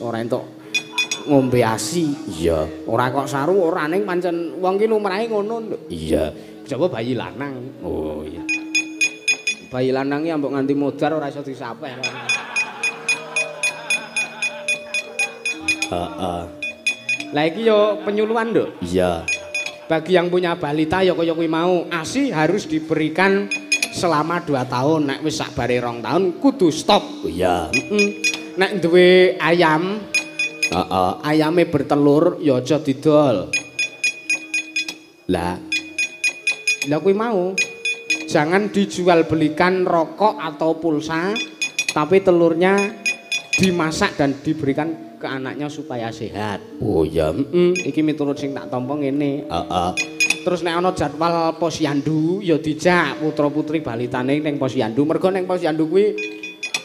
ora entuk ngombe ASI. Iya. Ora kok saru ora ning pancen wong ki lumrahe ngono, Nduk. Iya. Coba bayi lanang. Oh iya. Bayi lanang ki ambok nganti modar ora iso disapeh. Heeh. Lah iki yo penyuluhan, Nduk. Iya. Bagi yang punya balita ya kaya kuwi mau, ASI harus diberikan selama 2 tahun. Nek wis sakbare 2 tahun kudu stop. Oh iya. Heeh. Nek duwe ayam, heeh, ayame bertelur ya aja didol. Lah lah kuwi mau. Jangan dijual belikan rokok atau pulsa, tapi telurnya dimasak dan diberikan ke anaknya supaya sehat. Oh iya, iki miturut sing tak tampa ngene. Heeh. Terus nek ana jadwal posyandu ya dijak putra-putri balitane ning posyandu. Mergo ning posyandu kuwi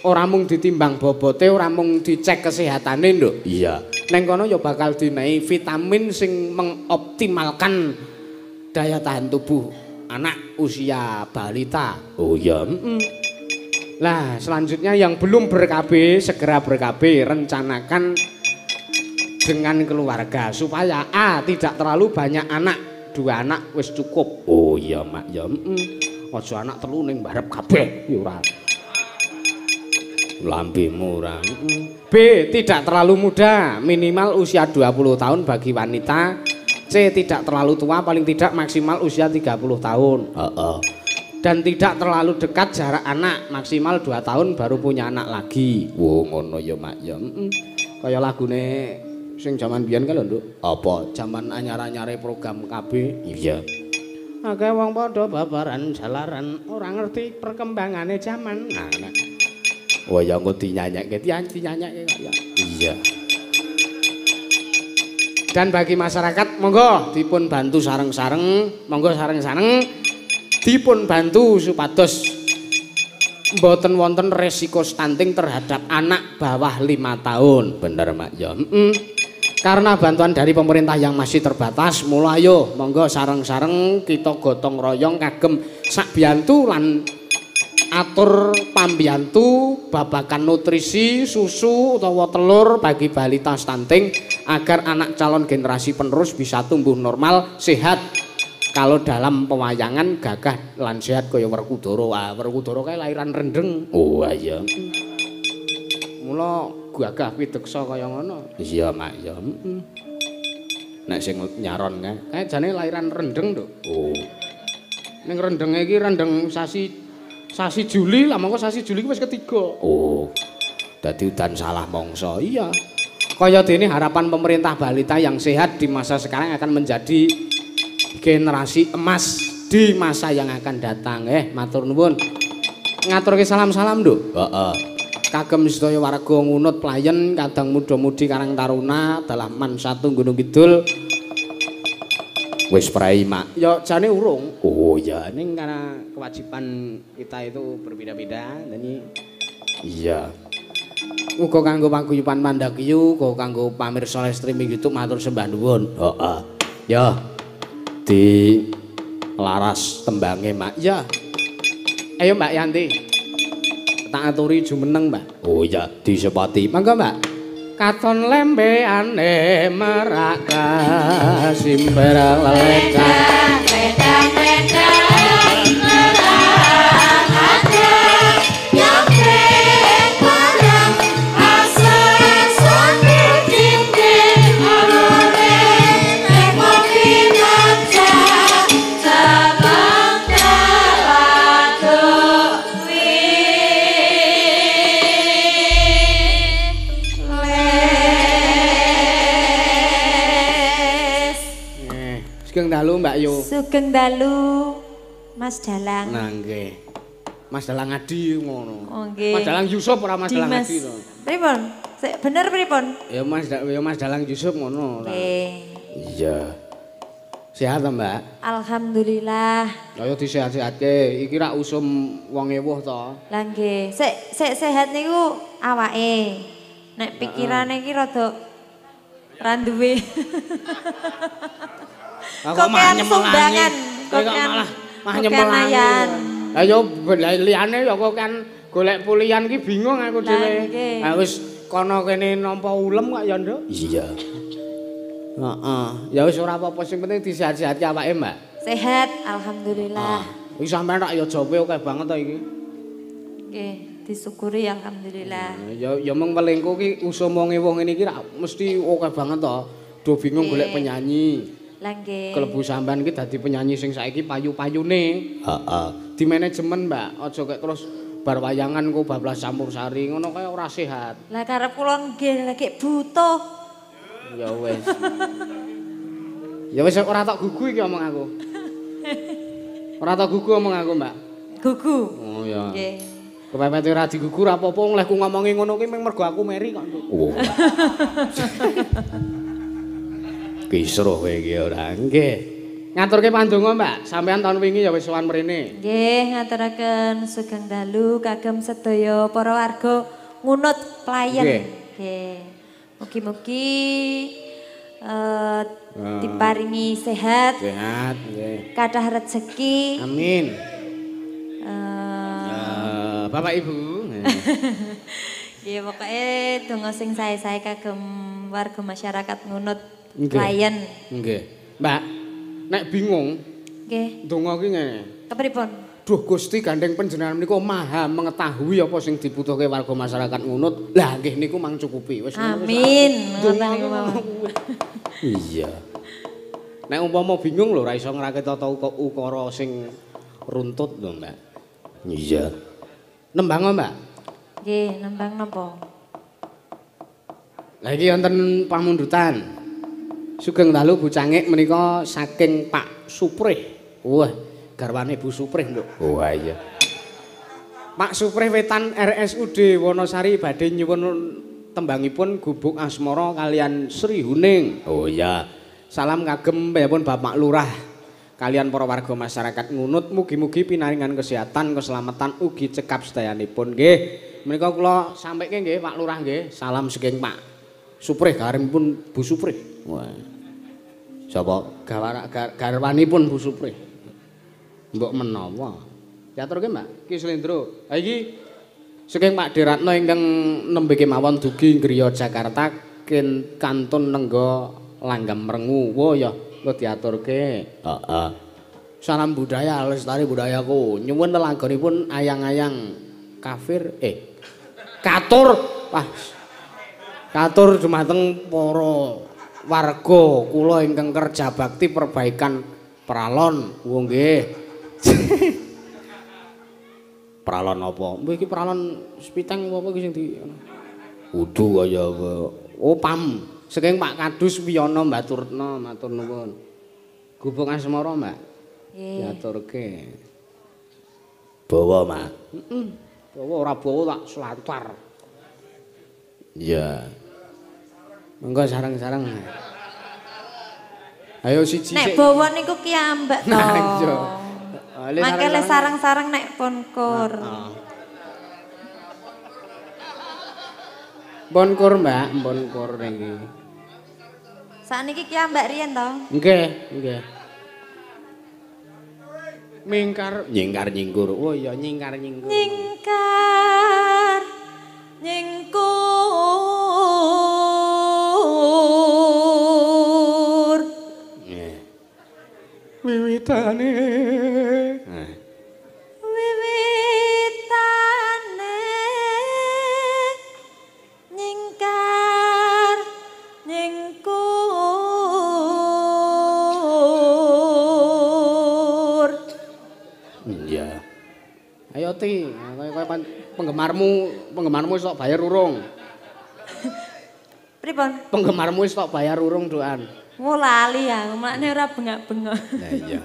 ora mung ditimbang bobote, ora mung dicek kesehatane, Nduk. Iya. Ning kono ya bakal dinehi vitamin sing mengoptimalkan daya tahan tubuh anak usia balita. Oh iya. Lah, selanjutnya yang belum ber-KB segera ber-KB, rencanakan dengan keluarga supaya A tidak terlalu banyak anak, 2 anak wis cukup. Oh iya, Mak ya. Aja anak 3 ning barep kabeh ya ora. Lambemu ora. B tidak terlalu muda, minimal usia 20 tahun bagi wanita. C tidak terlalu tua, paling tidak maksimal usia 30 tahun. Heeh. Dan tidak terlalu dekat jarak anak, maksimal 2 tahun baru punya anak lagi. Wo ngono ya, Mak ya. Kaya lagune sing jaman biyen kae lho, Nduk. Apa? Jaman anyar-anyare program KB. Iya. Akeh wong padha babaran jalaran ora ngerti perkembangane jaman. Nah, nah. Wah ya engko dinyanyekke, dinyanyekke kok ya. Iya. Dan bagi masyarakat monggo dipun bantu sareng-sareng, monggo sareng-sareng dipun bantu supados mboten wonten resiko stunting terhadap anak bawah 5 tahun. Bener, Mak ya. Karena bantuan dari pemerintah yang masih terbatas, mula ayo monggo sareng-sareng kita gotong royong kagem sak biyantu lan atur pambiyantu babakan nutrisi, susu utawa telur bagi balita stunting agar anak calon generasi penerus bisa tumbuh normal, sehat. Kalau dalam pewayangan gagah lan sehat kaya Werkudara. Ah, Werkudara kae lahiran rendeng. Oh iya. Mula gagah pideksa kaya ngono. Iya, Mak ya. Nek sing nyaron kae, kae jane lahiran rendeng, Nduk. Oh. Ning rendenge iki rendeng sasi Juli lah, mongko sasi Juli ku wis ketiga. Oh. Dadi udan salah mangsa. Iya. Kaya dene harapan pemerintah balita yang sehat di masa sekarang akan menjadi generasi emas di masa yang akan datang. Matur nuwun. Ngaturke salam-salam, Nduk. Heeh. Kagem sedaya warga Ngunut Playen, kadang muda-mudi Karang Taruna, dalah Man 1 Gunung Kidul. Wis prei, Mak. Ya jane urung. Oh iya, ning karena kewajiban kita itu berbeda-beda, jadi iya. Uga kanggo paguyuban Mandakiyu, uga kanggo pamirsa live streaming YouTube matur sembah nuwun. Heeh. Ya. Di laras tembange, Mak. Ya. Ayo Mbak Yanti. Tak aturi jumeneng, Mbak. Oh iya, disepati. Monggo, Mbak. Katon lembeane merak kasimber ledang ledang ledang merak ada yang barang asal dinding arore kopi kaca cabang teladuk. Sugeng dalu Mbak Yu. Sugeng dalu Mas Dalang. Nah nggih. Mas Dalang Adi ngono. Oh, nggih. Mas Dalang Yusuf ora Mas Dalang Adi to. Pripun? Sik bener pripun? Ya Mas ya Mas Dalang Yusuf ngono. Nggih. Iya. Sehat ta, Mbak? Alhamdulillah. Ayo disehat-sehatke. Iki rak usum wong ewuh to. Lah nggih. Sik sik sehat niku awake. Nek pikirane iki rada ra duwe. Kokean sumbangan, kokean malah nyemelangi. Lah yo liyane ya kok kan golek pulihan ki bingung aku dhewe. Ha wis Kono kene nampa ulem kok ya, Nduk. Iya. Heeh. Ya wis ora apa-apa sing penting disehat-sehatke awake, Mbak. Sehat, alhamdulillah. Iki sampean rak ya jope akeh banget to iki. Nggih, disyukuri alhamdulillah. Ya ya mung welingku ki usum wong ngene iki rak mesti akeh banget to. Do bingung golek penyanyi. Lah nggih. Klebu sampean iki dadi penyanyi sing saiki payu-payune. Heeh. Di manajemen, Mbak. Aja kek terus bar wayangan ku bablas campur sari ngono kae ora sehat. Lah karep kula nggih lagi butuh. Ya wis. Ya wis ora tok gugu iki omong aku. Ora tok gugu omong aku, Mbak. Gugu. Oh ya. Nggih. Kepepet ora digugu ora apa-apa wong leh ku ngomongi ngono ki mung mergo aku meri kok. Oh. Kisruh kowe iki ora. Nggih. Ngaturke pandonga, Mbak. Sampeyan taun wingi ya wis sowan mrene. Nggih, ngaturaken sugeng dalu kagem sedaya para warga Ngunut Playen. Nggih. Mugi-mugi diparingi sehat. Sehat, nggih. Kathah rejeki. Amin. Bapak Ibu. Nggih, pokoke donga sing sae-sae kagem warga masyarakat Ngunut Playen. Nggih. Mbak, nek bingung, nggih. Donga ki ngene. Kepripun? Duh Gusti gandeng panjenengan menika maha mengetahui apa sing dibutuhke warga masyarakat Ngunut. Lah nggih niku mang cukupi. Wis. Amin. Ngoten niku mawon. Iya. Nek umpama bingung lho ora iso ngrakit tata ukara sing runtut lho, Mbak. Iya. Nembang, Mbak? Nggih, nembang napa? Lah iki wonten pamundutan. Sugeng dalu Bu Cangik menika saking Pak Suprih. Wah, garwane Bu Suprih, Nduk. Wah iya. Pak Suprih Wetan RSUD Wonosari badhe nyuwun tembangipun Gubuk Asmara kalian Sri Huning. Oh iya. Salam kagem pun Bapak Lurah kalian para warga masyarakat Ngunut, mugi-mugi pinaringan kesehatan, keselamatan ugi cekap sedayanipun nggih. Menika kula sampeke nggih Pak Lurah nggih, salam saking Pak Suprih garwanipun Bu Suprih. Wah. Sapa garwanipun Bu Suprih. Mbok menawa. Diaturke Mbak, Ki Slendro. Ha iki saking Pak Deratno ingkang nembe kemawon dugi griya Jakarta kantun nengga langgam rengu. Wah ya, kula diaturke. Heeh. Salam budaya lestari budayaku. Nyuwun lelagonipun ayang-ayang kafir katur. Wah. Katur dumateng para warga kula ingkang kerja bakti perbaikan pralon. Wo nggih. Pralon apa? Mbah iki pralon spiteng apa iki sing di kudu kaya apa? Oh pam. Saking Pak Kadus Wiyono Mbaturna, matur nuwun. Gubuk Asmara, Mbak. Nggih. Diaturke. Bawa, Mas. Heeh. Bawa ora bawa tak selantar. Iya. Monggo sareng-sareng. Ayo siji. Nek bawa niku kiambak to. Nah, iya. Mangke le sareng-sareng nek pon kur. Pon kur, Mbak, pon kur niki. Sakniki kiambak riyen to? Nggih, nggih. Mingkar nyingkar nyingkur. Oh iya nyingkar nyingkur. Nyingkar nyingkur. Nggih. Wiwitane. Wiwitane nyingkar nyingkur. Iya. Ayo Ti, kaya penggemarmu wis tok bayar urung. Pripun? Penggemarmu wis tok bayar urung, Doan. Wo lali aku, mlakne ora bengak-bengok. Lah iya.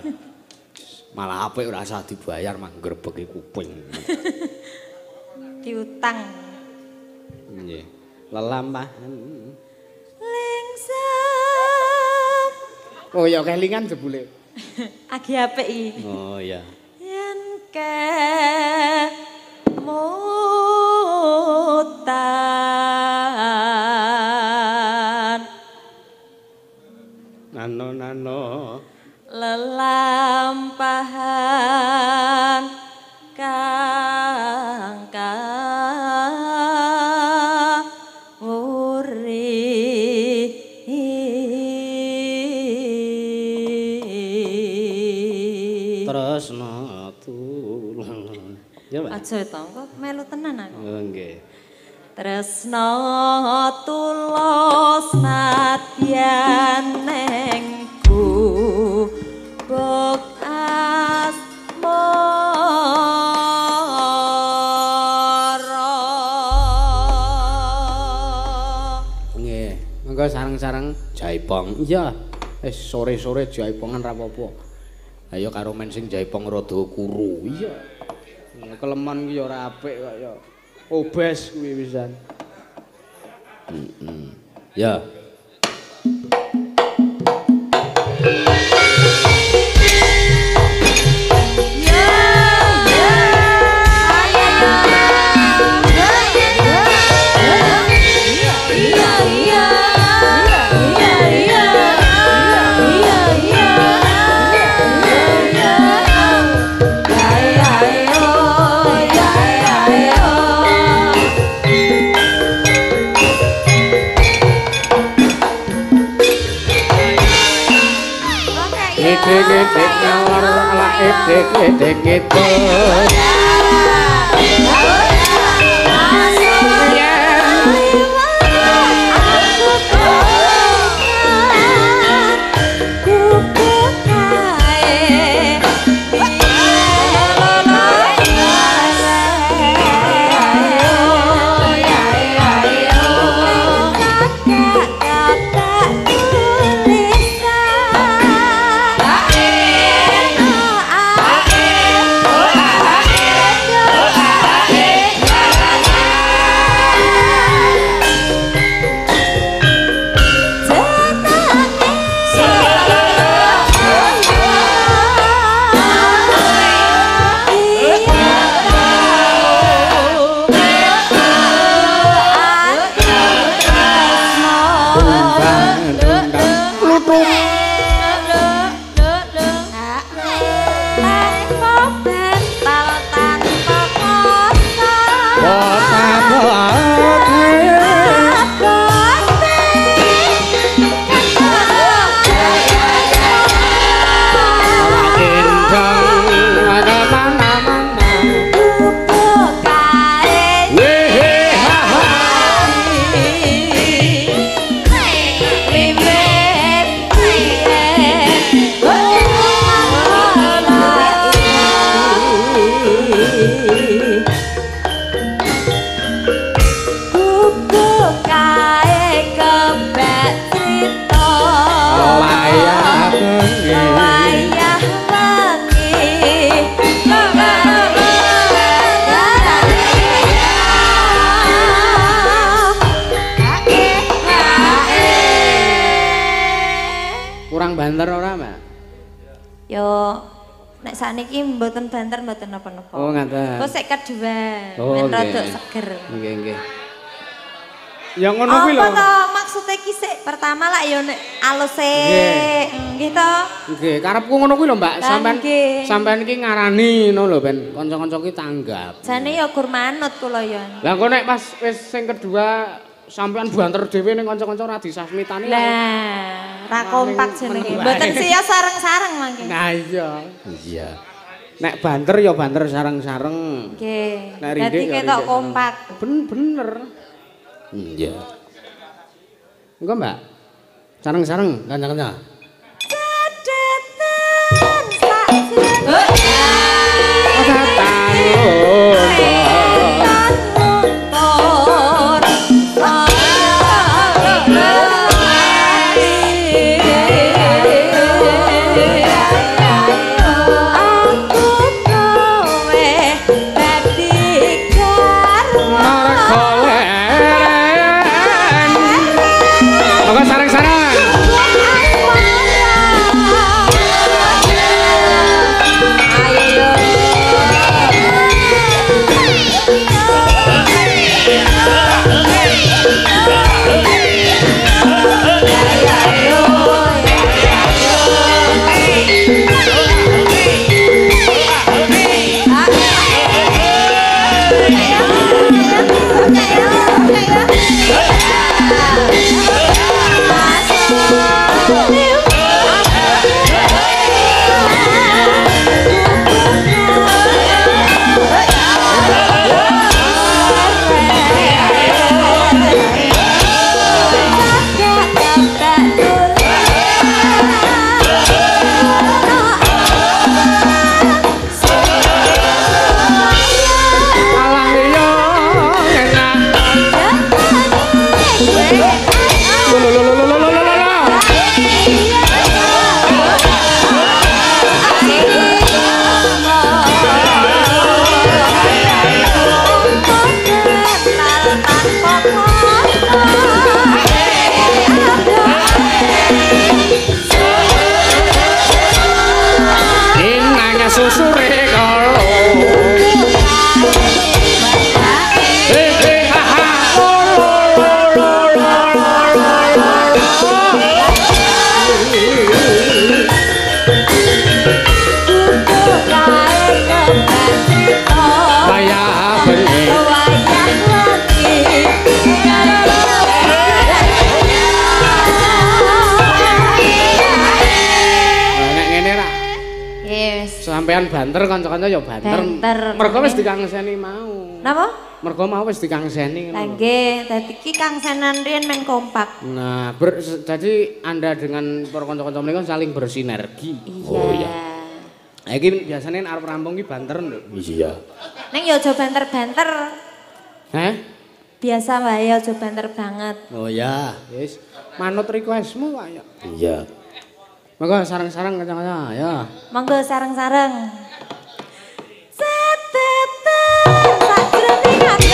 Malah apik ora usah dibayar mah ngrebeki kuping. Diutang. Nggih. Lelampahan. Lingsem. Oh ya kelingan jebule. Agi apik iki. Oh iya. Yen kemutan. Nano nano lelampahan kang Mbak? Aja to, kok melu tenan aku. Oh nggih. Tresna tulus nadyan neng gubuk asmara. Nggih, monggo sareng-sareng jaipong. Iya, wis sore-sore jaipongan ra apa-apa. Ayo karo men sing jaipong rada kuru. Iya. Keleman ki ya ora apik kok ya. Obes kuwi pisan. Heeh. Ya. Edek-edek ngalor ala edek-edek ngidul. Banter ora, Mbak? Yo nek sakniki mboten banter mboten napa-napa. Oh, ngaten. Kok sik kedua, men rada seger. Nggih, nggih. Ya ngono kuwi lho. Apa to maksude ki sik pertama lak yo nek alus sik. Nggih to? Nggih, karepku ngono kuwi lho, Mbak. Sampeyan sampeyan iki ngarani ngono lho ben kanca-kanca ki tanggap. Jane yo gur manut kula yo. Lah engko nek pas wis sing kedua sampean banter dhewe ning kanca-kanca ora disasmitani. Lah, ra kompak jenenge. Mboten sih ya sareng-sareng mangke. Nah iya. Iya. Nek banter ya banter sareng-sareng. Nggih. Nek rindik ya ketok kompak. Bener. Iya. Engko, Mbak. Sareng-sareng kanca-kanca. Cadetan sak jeneng. Sampean banter kanca-kanca ya banter. Mergo wis dikangseni mau. Napa? Mergo mau wis dikangseni ngono. Lah nggih, dadi iki kangsenan riyen men kompak. Nah, jadi Anda dengan para kanca-kanca menika saling bersinergi. Iya. Oh iya. Nah, iki biasane arep rampung iki banter lho. Iya. Ning ya aja banter-banter. Heh? Biasa wae aja banter banget. Oh iya, wis. Manut requestmu kok ya. Iya. Monggo sareng-sareng kanca-kanca ya. Monggo sareng-sareng. Catatan sakjroning ati.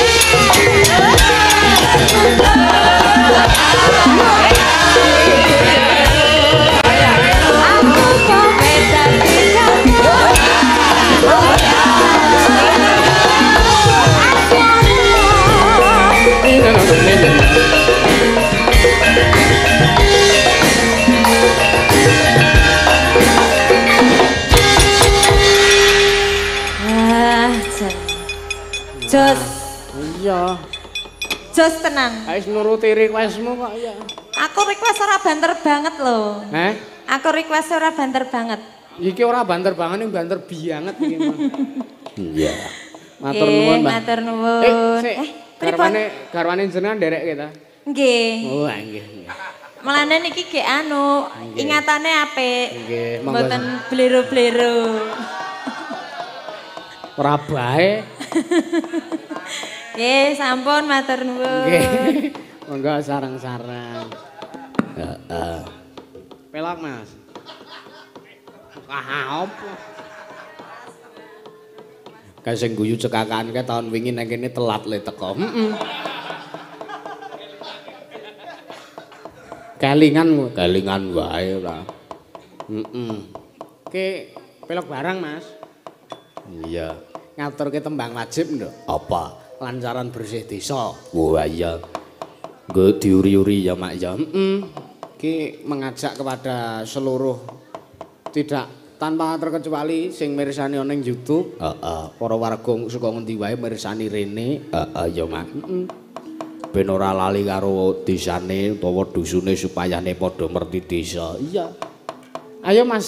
Aku kowe dadi kamu. Jos. Iya. Jos tenang. Wis nuruti requestmu kok ya. Aku request ora banter banget lho. Heh? Aku request ora banter banget. Iki ora banter banget, ini banter bianget iki mah. Iya. Matur nuwun, Mbak. Matur nuwun. Garwane jenengan nderek kita. Nggih. Oh, nggih. Mulane niki gek anu, ingatane apik. Nggih, monggo. Mboten blero-blero. Ora bae. Nggih, sampun matur nuwun. Nggih. Monggo sareng-sareng. Heeh. Pelok, Mas. Ah, opo? Kae sing guyu cekakan kae taun wingi nang kene telat le teko. Heeh. Kelingan, kelingan wae ora. Heeh. Ki pelok barang, Mas. Iya. Ngaturke tembang wajib nduk. Apa? Lancaran bersih desa. Wah iya. Nggo diuri-uri ya Mak ya. Heeh. Ki mengajak kepada seluruh tidak tanpa terkecuali sing mirsani ana ning YouTube, heeh, para warga saka ngendi wae mirsani rene, heeh ya Mak. Heeh. Ben ora lali karo desane utawa dusune supayane padha ngerti desa. Iya. Ayo Mas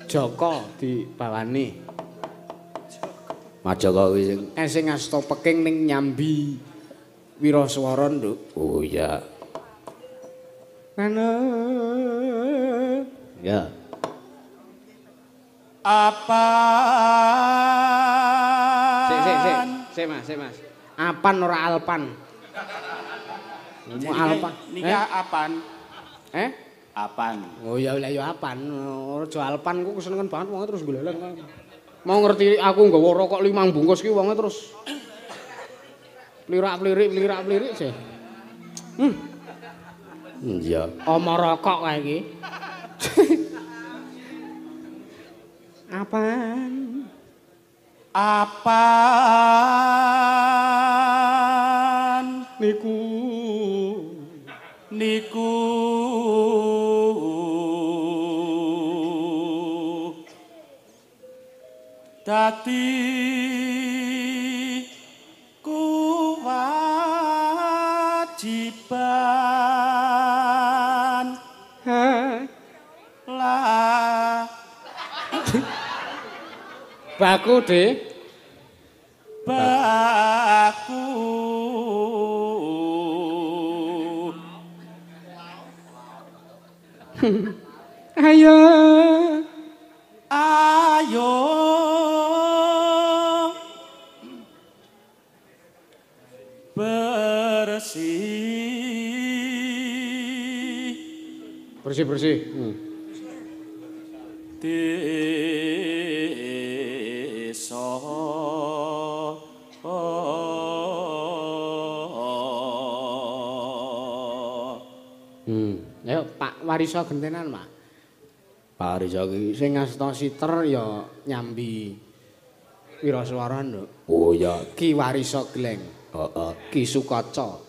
Joko dibawani. Mas Joko kuwi sing sing ngasta peking ning nyambi wiraswara, Nduk. Oh iya. Ngono. Ya. Apan. Sik. Sik Mas, sik Mas. Apan ora alpan. Mau alpan. Niki apan. Eh? Apan. Oh ya lah ya apan. Ora alpan ku kesenengan banget wong terus gleleng. Mau ngerti aku nggawa rokok 5 bungkus ki wonge terus plirak-plirik sih. Iya. Omo rokok kae iki. Apan? Apan niku dadi kewajiban lah baku de baku ayo ayo bersih bersih desa. Ayo Pak Wariso gentenan, Pak. Pak Wariso iki sing ngasta siter ya nyambi wiraswara, Nduk. Oh iya, Ki Wariso Gleng. Heeh, Ki Sukaca.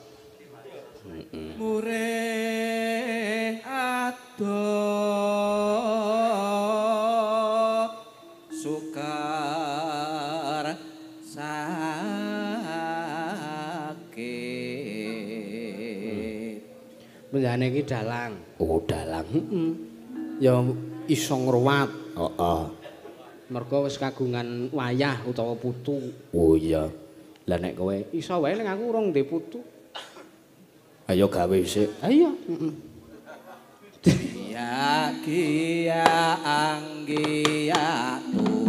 Heeh. Murih adoh sukar sakit. Menjane iki dalang. Oh, dalang. Heeh. Ya iso ngruwat. Heeh. Mergo wis kagungan wayah utawa putu. Oh iya. Lah nek kowe iso wae ning aku urung ndek putu. Ayo gawe sik. Ha iya, heeh. Ya kia anggia tu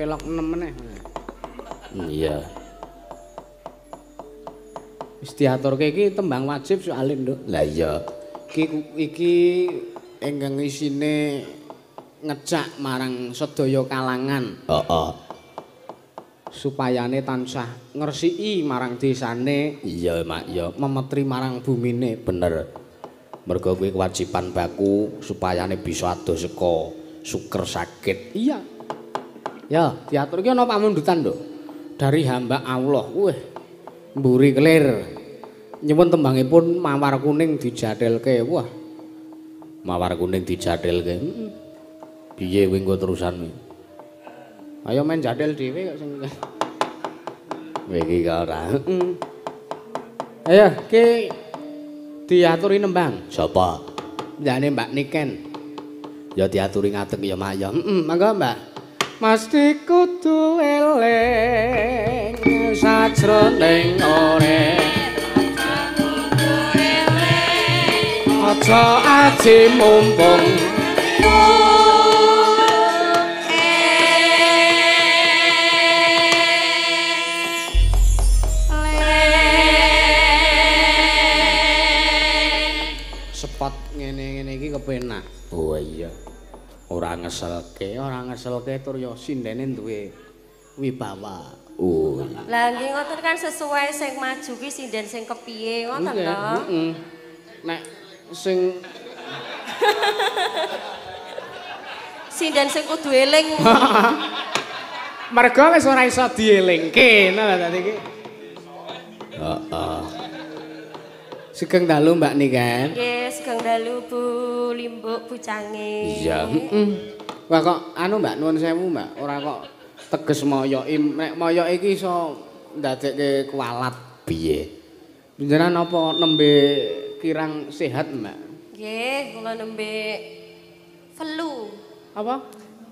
Pelok 6 meneh. Iya. Wis diaturke iki tembang wajib soalé, Nduk. Lah iya. Iki iki ingkang isine ngejak marang sedaya kalangan. Heeh. Supayane tansah ngresiki marang desane. Iya, Mak, ya. Memetri marang bumine. Bener. Mergo kuwi kewajiban baku supayane bisa adoh saka suker sakit. Iya. Ya, diatur iki ana pamundutan, Nduk. Dari hamba Allah. Wih. Mburi kelir. Nyuwun tembangipun Mawar Kuning dijathelke. Wah. Mawar Kuning dijathelke. Heeh. Piye kowe engko terusan? Ayo main jathel dhewe kok sing. Kowe iki ora. Heeh. Ayo, ki diaturi nembang. Sapa? Njane Mbak Niken. Ya diaturi ngadeg ya, Mak ya. Heeh, mangga, Mbak. Mesti kudu eling sajroning urip. Aja aji mumpung sepot ngene-ngene iki kepenak. Oh iya. Ora ngeselke, ora ngeselke tur ya sindene duwe wibawa. Oh. Lah nggih ngoten kan sesuai sing maju ki sinden sing kepiye ngoten to. Heeh. Nek sing sinden sing kudu eling. Mergo wis ora iso dielingke ngono lho dadi iki. Heeh. Sugeng dalu Mbak Niken. Nggih, sugeng dalu Bu Limbuk Bu Cange. Iya, heeh. Wah kok anu Mbak nuwun sewu Mbak, ora kok teges moyoki. Nek moyoki iki iso ndadekke kualat. Piye? Panjenengan apa nembe kirang sehat Mbak? Nggih, kula nembe flu. Apa?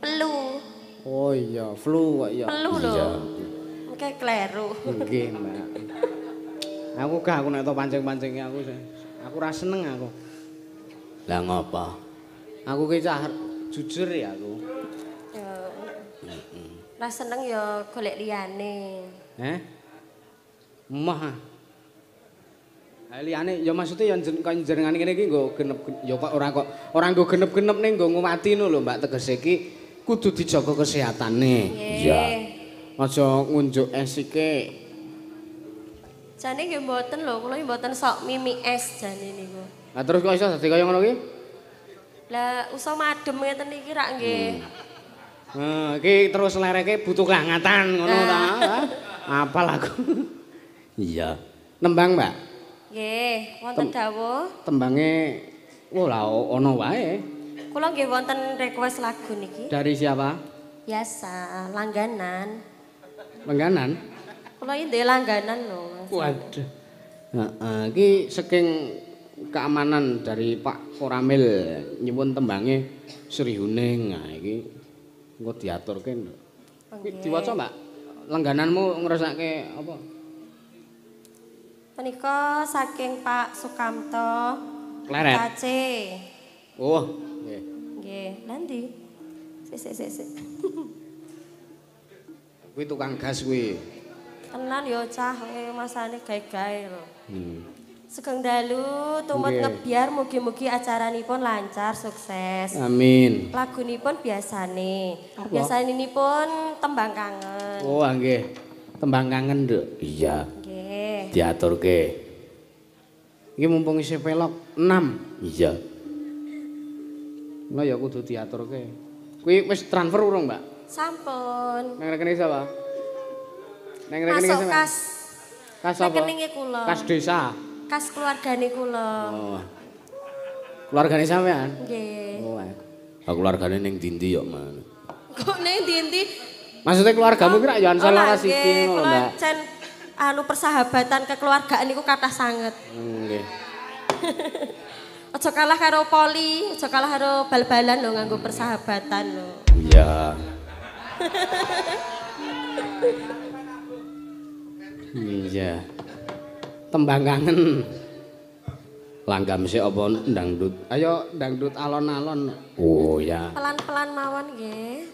Flu. Oh iya, flu kok iya. Flu lho. Engke kleru. Nggih, Mbak. Aku gak aku nek to pancing-pancinge aku. Aku ora seneng aku. Lah ngopo? Aku ki cah jujur ya aku. Ya. Heeh. Ora seneng ya golek liyane. Heh? Emoh. Ha liyane ya maksude ya kaya jenengane ngene iki nggo genep ya kok ora nggo genep-genep ning nggo nguwati ngono lho Mbak, tegese iki kudu dijaga kesehatane. Iya. Aja ngunjuk es iki. Jane nggih mboten lho, kula mboten sok mimi es jane niku. Lah terus kok iso dadi kaya ngono ki? Lah usa madem ngeten iki rak nggih. Heeh, iki terus lereke butuh kehangatan ngono ta. Apal aku. Iya. Nembang, Mbak. Nggih, wonten dawuh. Tembange oh lah ana wae. Kula nggih wonten request lagu niki. Dari siapa? Biasa, langganan. Langganan? Kula iki ndek langganan lho. Waduh. Heeh, iki saking keamanan dari Pak Koramil nyuwun tembange Sri Huning. Nah iki engko diaturke lho. Iki diwaca, Mbak. Langgananmu ngrasake apa? Menika saking Pak Sukamto. Kleret. KC. Oh, nggih. Nggih, lha ndi? Sik sik sik. Kuwi tukang gas kuwi. Tenan ya cah, masane gawe-gawe lho. Sugeng dalu tumut ngebiar mugi-mugi acaranipun lancar sukses. Amin. Lagunipun biasane. Biasanipun tembang kangen. Oh, nggih. Tembang kangen, Nduk. Iya. Nggih. Diaturke. Iki mumpung isih pelok 6. Iya. Lah ya kudu diaturke. Kuwi wis transfer urung, Mbak? Sampun. Nang rekening sapa? Nang rekening sapa? Kas. Kas apa? Rekeninge kula. Kas desa. Kas keluargane kula. Oh. Keluargane sampean? Nggih. Oh. Ha keluargane ning ndi-ndi yo, Man. Kok ning ndi-ndi? Maksudnya keluargamu ki rak yo ansal laras iki ngono lho, Mbak. Cen anu persahabatan kekeluargaan niku kathah sanget. Nggih. Aja kalah karo poli, aja kalah karo bal-balan lho nganggo persahabatan lho. Iya. Iya. Tembang kangen. Langgam sik apa ndangdut? Ayo ndangdut alon-alon. Oh ya. Pelan-pelan mawon nggih.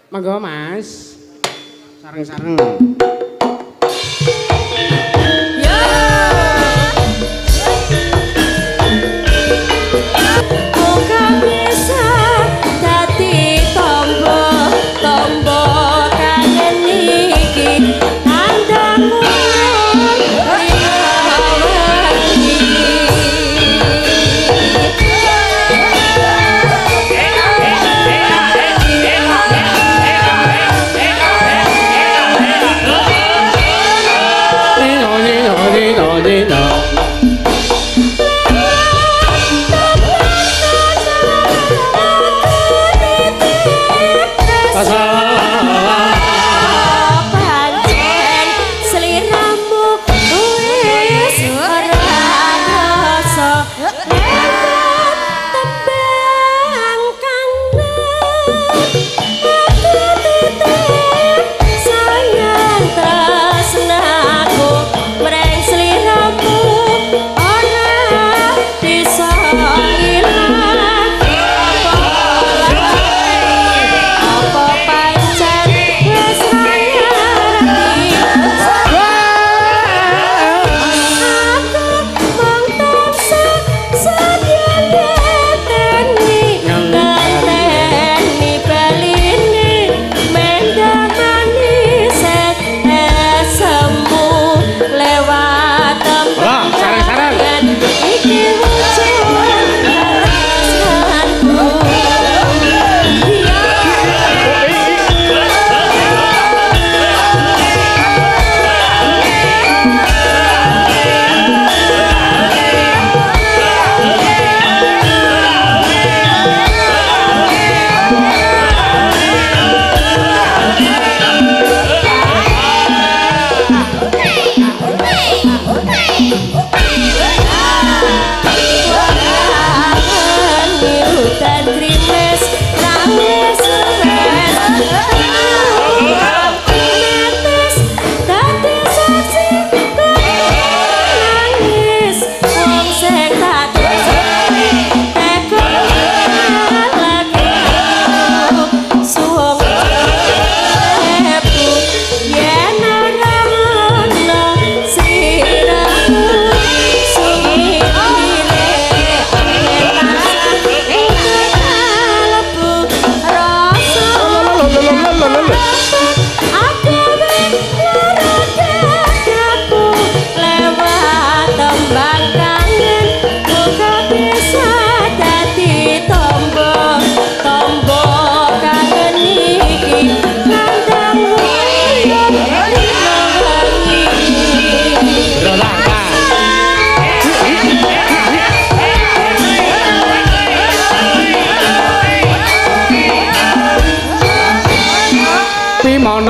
Monggo Mas. Sareng-sareng. Yo. Muga bisa dadi tombo, tombo kangen iki tandangmu. Hey!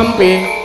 Tempi.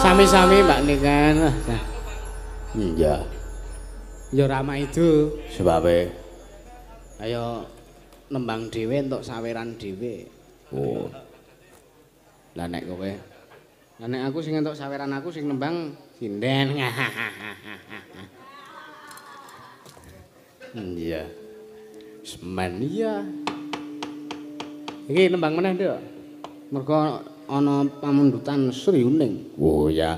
Sami-sami Mbak Niken. Iya. Ya ramah itu. Sebabe. Ayo nembang dhewe entuk saweran dhewe. Oh. Lah nek kowe. Lah nek aku sing entuk saweran aku sing nembang sinden. Iya. Semen iya. Iki nembang meneh, Nduk. Mergo ana pamundutan Sri Uning. Oh ya.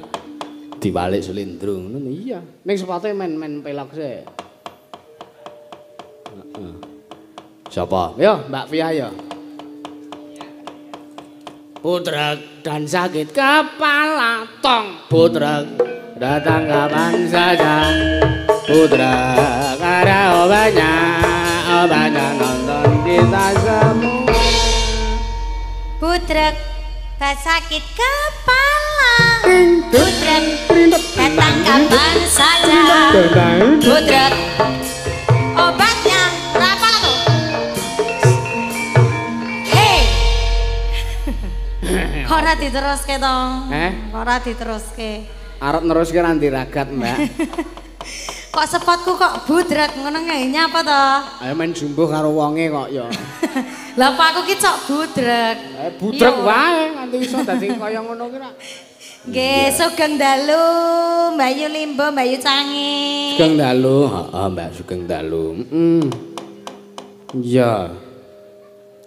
Diwalik slendro ngono iya. Ning sepate men-men pelok sik. Heeh. Sapa? Yo, Mbak Fia yo. Putrek dan sakit kepala tong. Putrek datang kapan saja. Putrek ada obatnya, obatnya nonton kita semua. Putrek sakit kepala, putrek datang kapan saja, putrek obatnya berapa tuh? Hei, ora diteruske to? Ora diteruske. Arep neruske nanti ragat Mbak. Kok sepotku kok budrek ngono ngene apa to? Ayo main jumbuh karo wonge kok ya. Lah apa aku ki cok budrek. Budrek wae nganti iso dadi kaya ngono ki ra. Nggih, sugeng dalu Mbak Yu Limbo, Mbak Yu Cangi. Sugeng dalu, heeh Mbak, sugeng dalu. Heeh. Iya.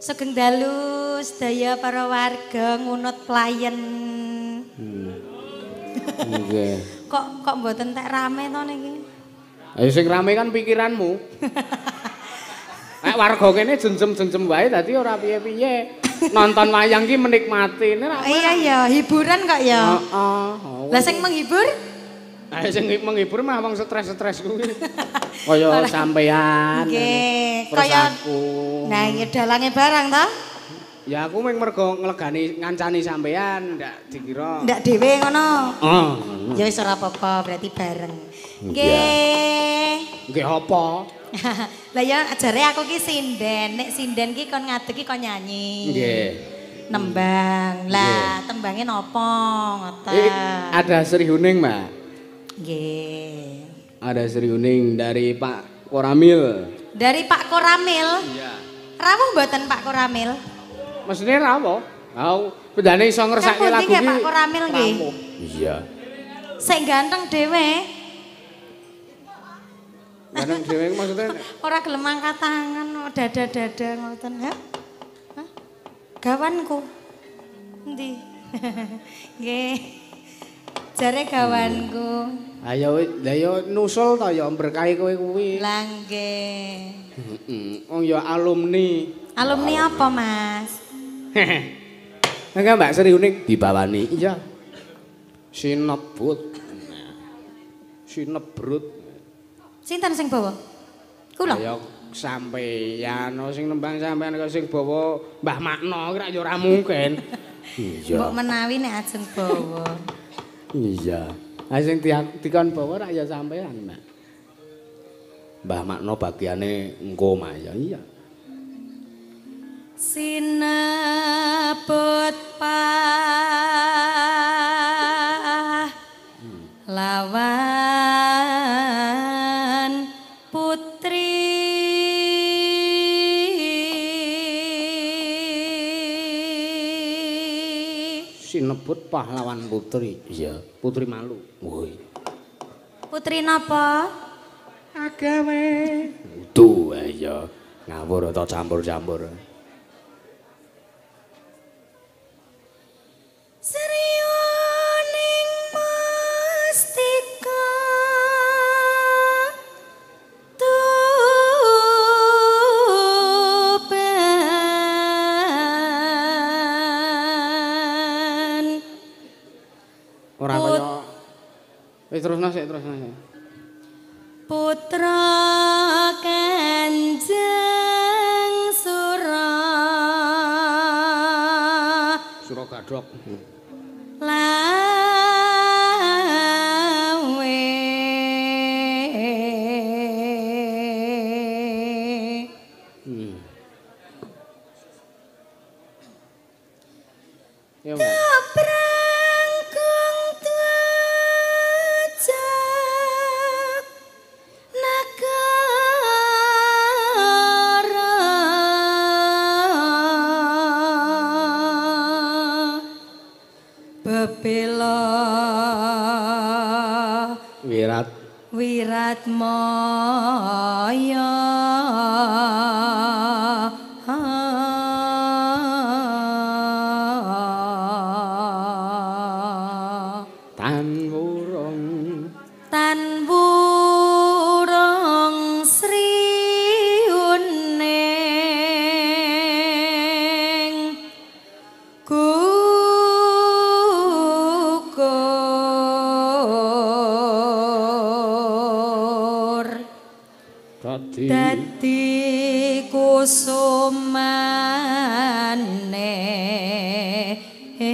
Sugeng dalu sedaya para warga Ngunut Playen. Nggih. Kok kok mboten tek rame to niki? Ayo sing rame kan pikiranmu. Nek warga kene jenjem-jenjem wae dadi ora piye-piye. Nonton wayang ki menikmati. Iya ya, hiburan kok ya. Heeh. Lah sing menghibur? Lah sing menghibur mah wong stres-stres kuwi. Kaya sampean. Nggih, kaya aku. Nah, ya dalange barang ta? Ya aku mung mergo nglegani ngancani sampean ndak dikira. Ndak dhewe ngono. Heeh. Ya wis ora apa-apa, berarti bareng. Nggih. Nggih apa? Lah ya jare aku ki sinden, nek sinden ki kon ngadeg ki kon nyanyi. Nggih. Nembang. Lah tembange napa ngoten. Ada Sri Huning, Mbak. Nggih. Ada Sri Huning dari Pak Koramil. Dari Pak Koramil? Iya. Rawuh mboten Pak Koramil? Maksudnya rawuh. Aku bendane iso ngersake lagu ki. Pak Koramil nggih. Iya. Sing ganteng dhewe. Ganteng dhewe maksudnya ora gelem angkat tangan, dada-dada ngoten, ha? Hah? Gawanku. Endi? Nggih. Jare gawanku. Ayo, lha yo nusul to ya berkahi kowe kuwi. Lah nggih. Heeh. Wong ya alumni. Alumni apa, Mas? Enggak Mbak Sri Uning dibawani. Iya. Sinebut. Sinebrut. Sinten sing bawa? Kula. Ya sampeyan sing nembang sampeyan kok sing bawa Mbah Makno ki ya ora mungkin. Iya. Mbok menawi nek ajeng bawa. Iya. Ha sing dikon bawa rak ya sampeyan, Mbak. Mbah Makno bagiane engko maya. Iya. Sinebut pahlawan putri Sinebut pahlawan putri. Iya, putri malu. Woi. Putri napa? Agawe. Udu iya, ngawur atau campur-campur. Sriyuning mustika Tuban. Ora kaya wis terusno sik, terusno sik. Putra Kanjeng Sura Sura Gadhok. Lawe. Ya, Mbak. Kaprangkung twaja nagara bebela Wirat wirat maya. Tan wurung Tan wurung sri uning gugur dadi dadi kusumane ing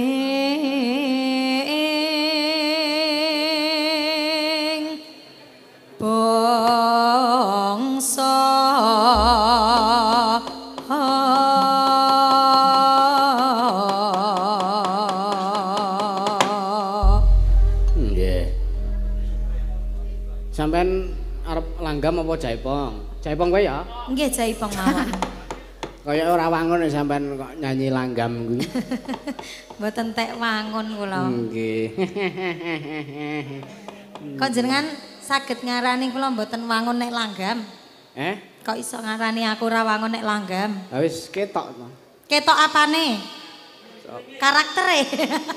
bangsa. Nggih. Sampeyan arep langgam apa jaipong? Jaipong kowe ya? Nggih jaipong mawon. Kaya ora wangun nek sampeyan kok nyanyi langgam kuwi. Mboten tek wangun kula. Nggih. Kok jenengan saged ngarani kula mboten wangun nek langgam? Eh? Kok iso ngarani aku ora wangun nek langgam? Lah wis ketok to. Ketok apane? Karaktere.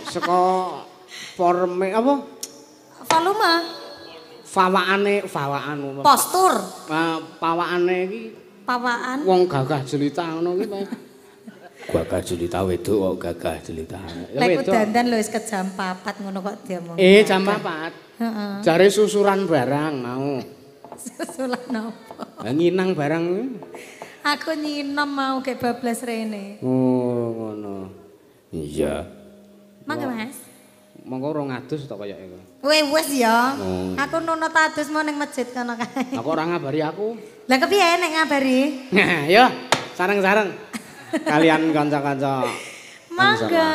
Saka forme apa? Volume, Fawakane, fawaan. postur, Pawakane iki pawaan. wong gagah jelita ngono kuwi to. Gagah jelita wedok kok gagah jelita. Ya Lek wedok. dandan lho wis ke jam 4 ngono kok diomong. Jam 4. Heeh. Jare susuran barang mau. Susulan opo? Lah nginang barang kuwi. Aku nyinom mau gek bablas rene. Oh, ngono. Iya. Mangga Mas. Monggo rong adus to kaya iku. Weh wis ya. Oh. Aku nunut adus mau ning masjid kono kae. Aku ora ngabari aku. Lah kepiye nek ngabari? Yo, sareng-sareng. Kalian kanca-kanca. Mangga.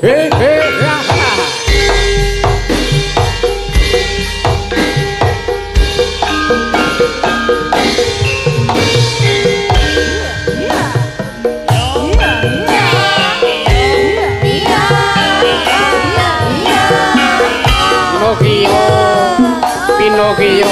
He he ya. Pinocchio, Pinocchio.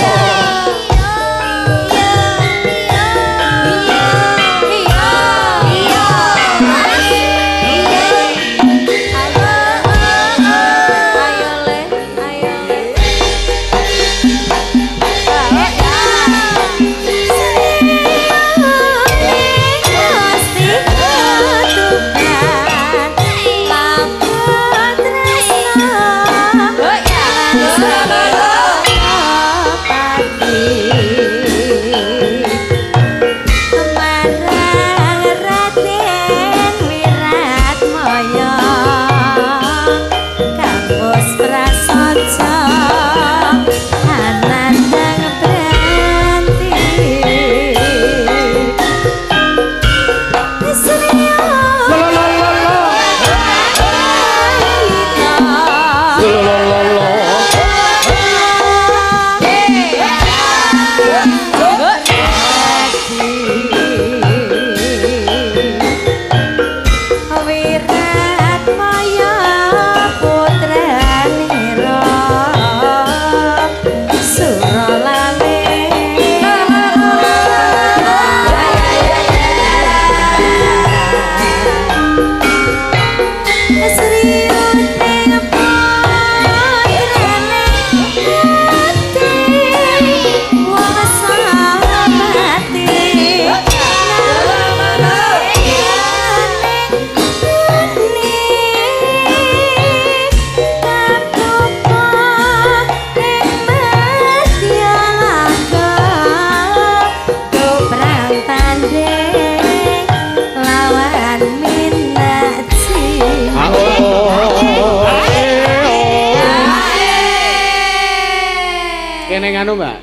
Kene nganu, Mbak.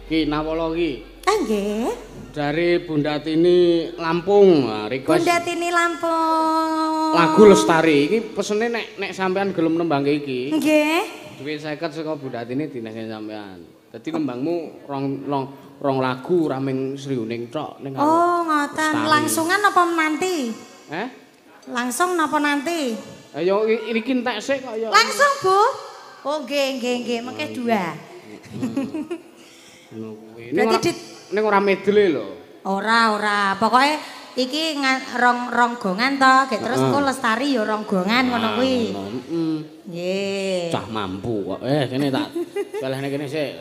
Ki Nawala ki. Ah nggih. Dari Bunda Tini Lampung, request. Bunda Tini Lampung. Lagu Lestari iki pesene nek sampean gelem nembangke iki. Nggih. Duit 50 saka Bunda Tini dinehke sampean. Dadi nembangmu rong lagu ora ming Sriuning tok ning. Oh, ngoten. Langsungan apa nanti? Eh? Langsung napa nanti? Ayo iki entek sik kok ya. Langsung, Bu. Oh, nggih nggih nggih, mengke dua. Ngono kuwi. Berarti ning ora medle lho. Ora, ora. Pokoke iki rong gongan to, gek terus kok Lestari ya rong gongan ngono kuwi. Heeh. Nggih. Cah mampu kok. Kene tak salahne kene sik.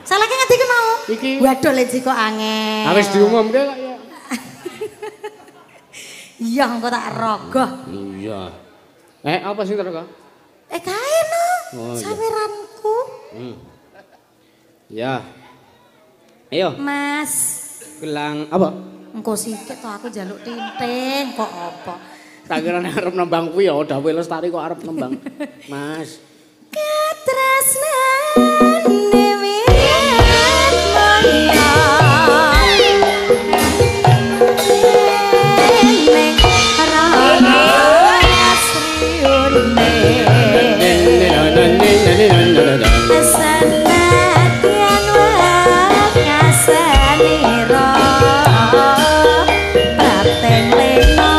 Salahke ngendi ki mau? Iki. Waduh lek kok angel. Ha wis diumumke kok ya. Iya, engko tak rogoh. Iya. Apa sing terrogoh? Kae no. Oh, iya. Saweranku. Ya. Ayo. Mas. Gelang apa? Engko sithik to aku njaluk tinting kok apa. Tak kira nek arep nembang kuwi ya dawuhe Lestari kok arep nembang. Mas. Katresnane wirat maya. Ning rana asriune. Senadyan wekasanira prapteng lena.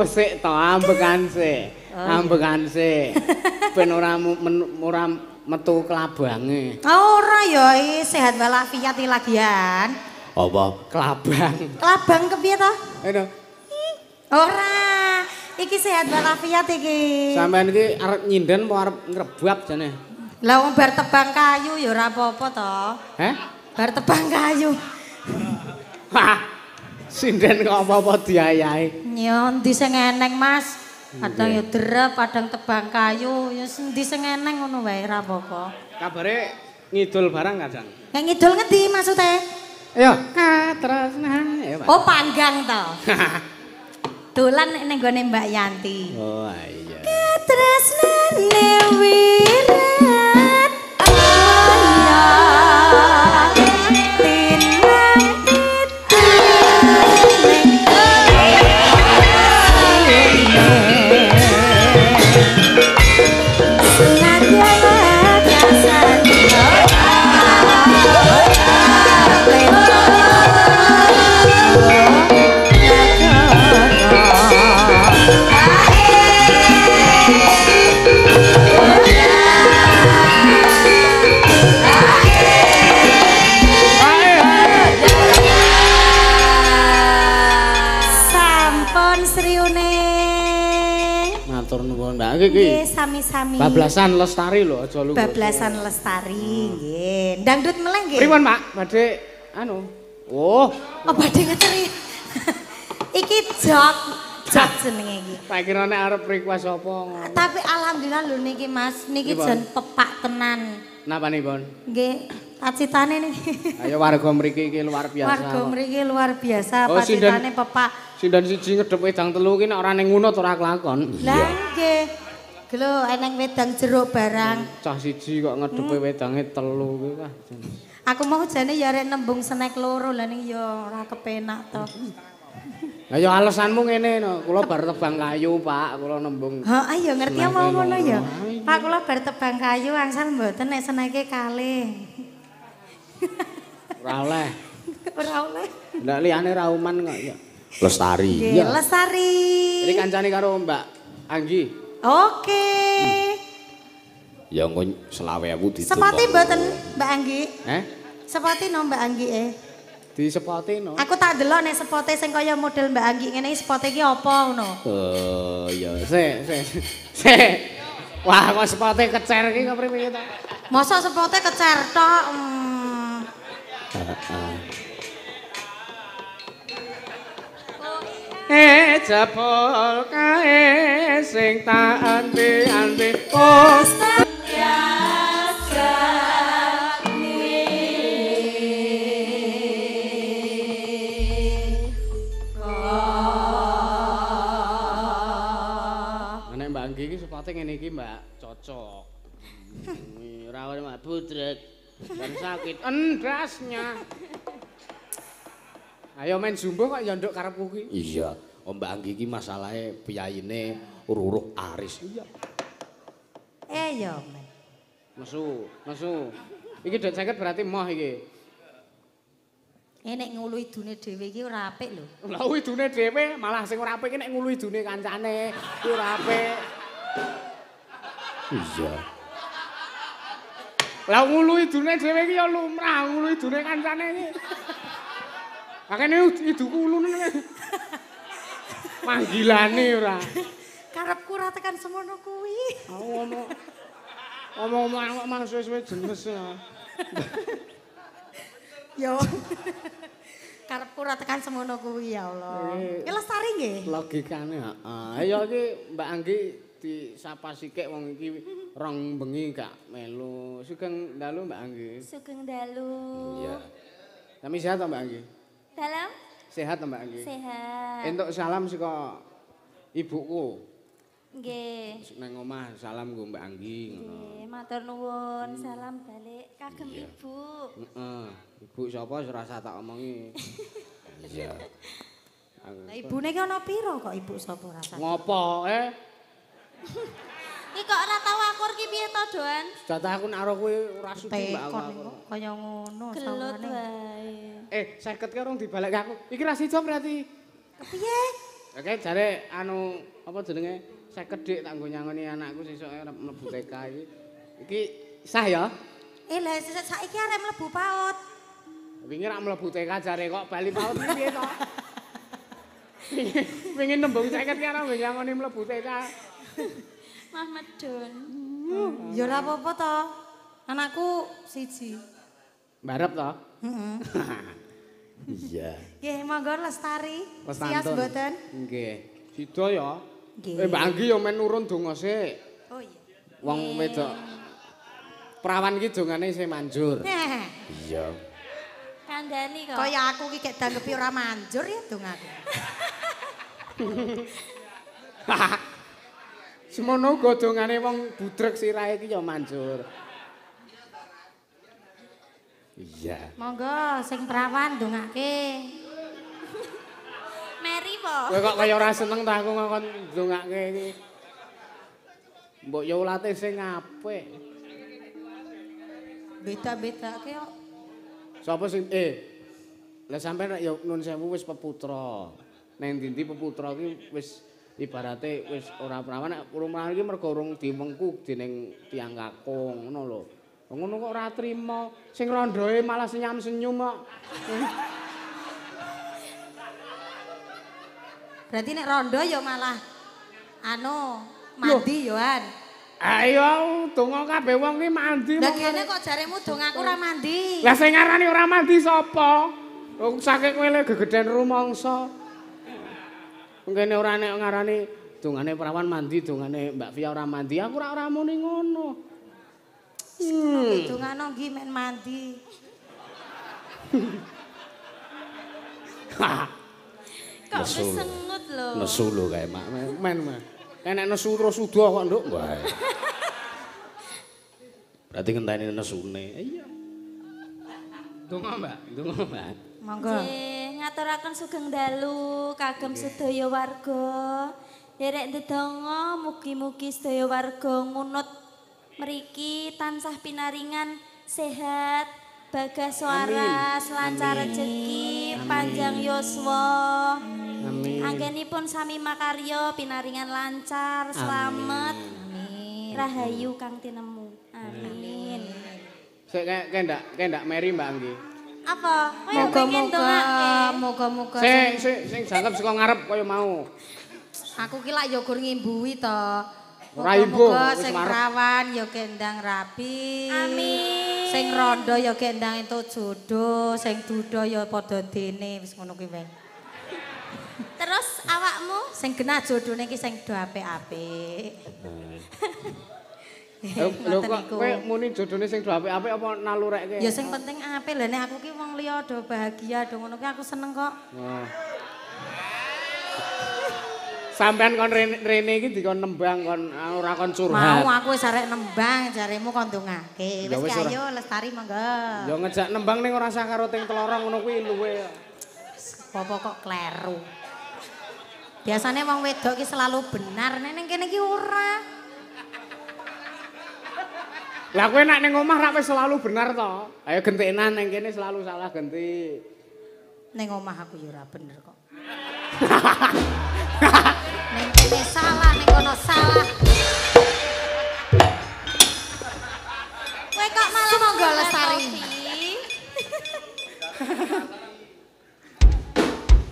Sik to ambekan sik. Ambekan sik. Ben ora metu kelabange. Ora ya sehat walafiat iki lagian. Apa? Kelabang. Kelabang kepiye to? Ngono. Ora. Iki sehat walafiat iki. Sampeyan iki arep nyinden apa arep ngrebab jane? Lah wong bar tebang kayu ya ora apa-apa to. Heh? Bar tebang kayu. Hah. Sinden kok apa-apa diayahi. Ya endi sing eneng, Mas? Kadang ya drep, kadang tebang kayu, ya endi sing eneng ngono wae ora apa-apa. Kabare ngidul barang kadang. Nek ngidul ngendi maksude? Ayo, katresnan. Oh, panggang to. Dolan nek ning gone Mbak Yanti. Oh, iya. Katresnane wirat aya. Yeah. Matur nuwun, Mbak. Iki Nggih, sami-sami. Bablasan lestari lho, aja lungguh. Bablasan lestari, nggih. Dangdut meleh nggih. Pripun, Pak? Badhe anu. Oh, Oh, badhe ngeteri. Iki jok, jok jenenge iki. Tak kira nek arep request apa ngono. Tapi alhamdulillah lho niki Mas, niki jan pepak tenan. Napa nih, Bon? Nggih, pacitane niki. Ayo warga mriki iki luar biasa. Warga mriki luar biasa, Oh, pacitane pepak. Sinden siji ngedep wedang telu ki nek ora ning ngunut ora kelakon. Lah nggih. Gelo eneng wedang jeruk barang. Cah siji kok ngedepe wedange telu ki wah. Aku mau jane ya arek nembung snack loro lah ning ya ora kepenak to. Lah ya alasanmu ngene no, kula bar tebang kayu, Pak, kula nembung. Heeh ya ngerti mau ngono ya. Pak kula bar tebang kayu angsal mboten nek seneke kalih. Ora oleh. Ora oleh. Lah liyane ra uman kok ya. Lestari. Nggih, lestari. Iki kancane karo Mbak Anggi. Oke. Ya engko 25.000 didum. Sepati mboten Mbak Anggi? Eh? Sepati no Mbak Anggi eh. Di sepote no. Aku tak delok nek sepote sing kaya model Mbak Anggi ngene iki sepote iki apa ngono. Oh iya, sik sik. Sik. Wah, kok sepote kecer iki kok priwe to? Mosok sepote kecer tok. Eh jebol kae sing tak anti-anti. Oh. Nek Mbak Anggi iki sepate ngene iki Mbak, cocok. Ora oleh Mbak budrek. Ben sakit endasnya. Ayo main jumbo kok ya nduk karepku ki. Iya, Mbak Anggi iki masalahe piyayine Ruruh Aris. Iya. Eh ya men. Nesu, nesu. Iki dek 50 berarti moh iki. Eh nek ngulu idune dhewe iki ora apik lho. Lah idune dhewe malah sing ora apik iki nek ngulu idune kancane iki ora apik. Iya. Lah ngulu idune dhewe iki ya lumrah, ngulu idune kancane iki. Makane iduku ulune. Manggilane ora. Karepku ora tekan semono kuwi. Aku ngomong ngomong kok malah suwe-suwe jenes ya. Ya. Karepku ora tekan semono kuwi ya Allah. Iki lestari nggih. Logikane heeh. Ayo iki Mbak Anggi disapa sikik wong iki rong bengi gak melu. Sugeng dalu Mbak Anggi. Sugeng dalu. Iya. Sami sehat to Mbak Anggi? Dalam? Sehat to Mbak Anggi? Sehat. Entuk salam saka ibuku. Nggih. Nang omah salam nggo Mbak Anggi ngono. Nggih, matur nuwun, salam balik kagem ibu. Heeh. Ibu sapa ora usah tak omongi. Iya. Lah ibune ki ana pira kok ibu sapa ora usah. Ngopo eh? Iki kok ora tau akur ki piye to, Doan? Jatah aku nek karo kowe ora sudi Mbak aku. Kaya ngono gelut sawane. wae. Eh, 50 ki urung dibalekke aku. Iki ra sida berarti. Kepiye? Oke, jare anu apa jenenge? 50 dik tak nggo nyangoni anakku sesuk arep mlebu TK iki. Iki sah ya? Eh lah saiki arep mlebu PAUD. Wingi rak mlebu TK jare kok bali PAUD iki piye to? Wingi nembung 50 ki arep nyangoni mlebu TK. Mah medun. Ya ora apa-apa to. Anakku siji. Barep to? Heeh. Iya. Nggih, monggo lestari. Sias mboten? Nggih. Sida ya. Nggih. Eh Mbak Anggi ya men nurun donga sik. Oh iya. Wong wedok prawan iki dongane isih manjur. Iya. Kandhani kok. Kaya aku iki gek danggepi ora manjur ya dongaku. Semono uga dongane wong budrek sirahe iki ya manjur. Iya. Monggo sing prawan dongake. Meri po. Kowe kok kaya ora seneng ta aku ngongkon ndongake iki. Mbok ya ulate sing apik. Beda-bedake kok. Sapa sing lah sampean nek ya nun sewu wis peputra. Neng ndi-ndi peputra iki wis ibarate wis ora prawan nek urung prawan iki mergo urung diwengku dening tiyang kakung ngono lho. Ngono kok ora trima. Sing rondoe malah senyum-senyum kok. Berarti nek rondo ya malah anu Mandi yoan. Ayo donga kabeh wong ki mandi. Lah kene kok jaremu dongaku ora mandi. Lah sing ngarani ora mandi sapa? Wong saking kowe le gegeden rumangsa. Kene ora nek ngarani dongane perawan mandi, dongane Mbak Via ora mandi. Aku ora muni ngono. Dongano nggih men mandi. Kok kesengut lho. Nesu lho kae mak. Men men. Enek nesu terus udo kok, Nduk. Wah. Berarti ngenteni nesune. Iya. Donga, Mbak. Donga, Mbak. Monggo. Nggih, ngaturaken sugeng dalu kagem sedaya warga. Derek ndedonga mugi-mugi sedaya warga ngunut mriki tansah pinaringan sehat, bagas waras, lancar rejeki, panjang yuswa. Amin. Anggenipun sami makarya pinaringan lancar, slamet. Amin. Rahayu kang tinemu. Amin. Sik kayak ndak meri Mbak Anggi. Apa? Kowe pengen ndongake. Moga-moga. Sik sik sing jangkep saka ngarep kaya mau. Aku ki lak ya gur ngimbuhi to. Ora imbuh, sing prawan ya kendang rapi. Amin. Sing rondo ya kendang entuk jodoh, sing duda ya padha dene, wis ngono kuwi wae. Terus awakmu sing genah jodone ki sing do apik-apik. Lho kok kowe muni jodone sing do apik-apik apa nalurekke? Ya sing penting apik lha nek aku ki wong liya do bahagia do ngono ki aku seneng kok. Sampean kon rene iki dikon nembang kon ora kon curhat. Mau aku wis arek nembang jaremu kon ndongake. Wis ayo lestari monggo. Ya ngejak nembang ning ora usah karo ting telorong ngono kuwi luwe. Apa kok kleru. Biasane wong wedok ki selalu benar, nek ning kene iki ora. Lah kowe nek ning omah rak wis selalu benar to. Ayo gentenan ning kene selalu salah genti. Ning omah aku ya ora bener kok. Ning kene salah, ning kono salah. Kowe kok malah monggo lestari.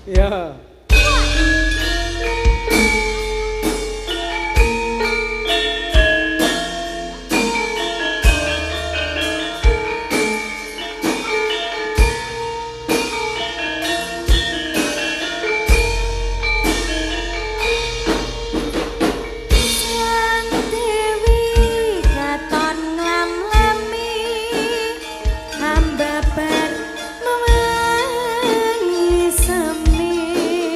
Ya. Hamba bar mewangi semi.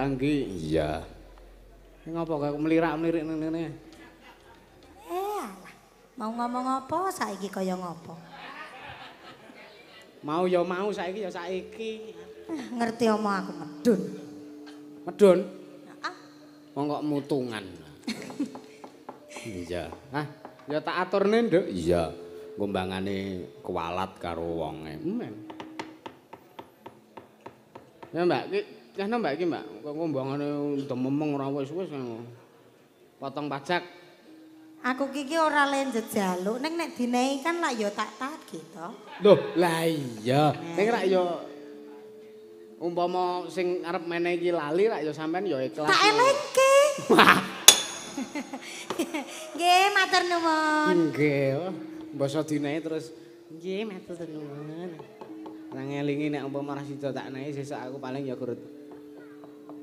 Anggi. Iya. Ngapa kok melirak-melirik ngene? Alah. Mau ngomong apa saiki kaya ngopo? Mau ya mau saiki ya saiki. Ngerti omong aku medun. Medun? Heeh. Wong kok mutungan. Iya. Hah, ya tak aturne, Nduk. Iya. Gombangane kuwalat karo wonge. Men. Ya Mbak, iki kene Mbak iki Mbak, kok ngombangane dememeng ora wis-wis potong pajak. Aku iki ora le njejaluk, ning nek dinehi kan lak ya tak tagih to. Loh, lah iya. Ning rak ya umpama sing arep menehi iki lali rak ya sampean ya ikhlas. Tak elingke. Nggih, matur nuwun. Nggih. Basa dinehi terus nggih matur nuwun. Nang ngelingi nek umpama ora sida tak nehi sesuk aku paling ya gurut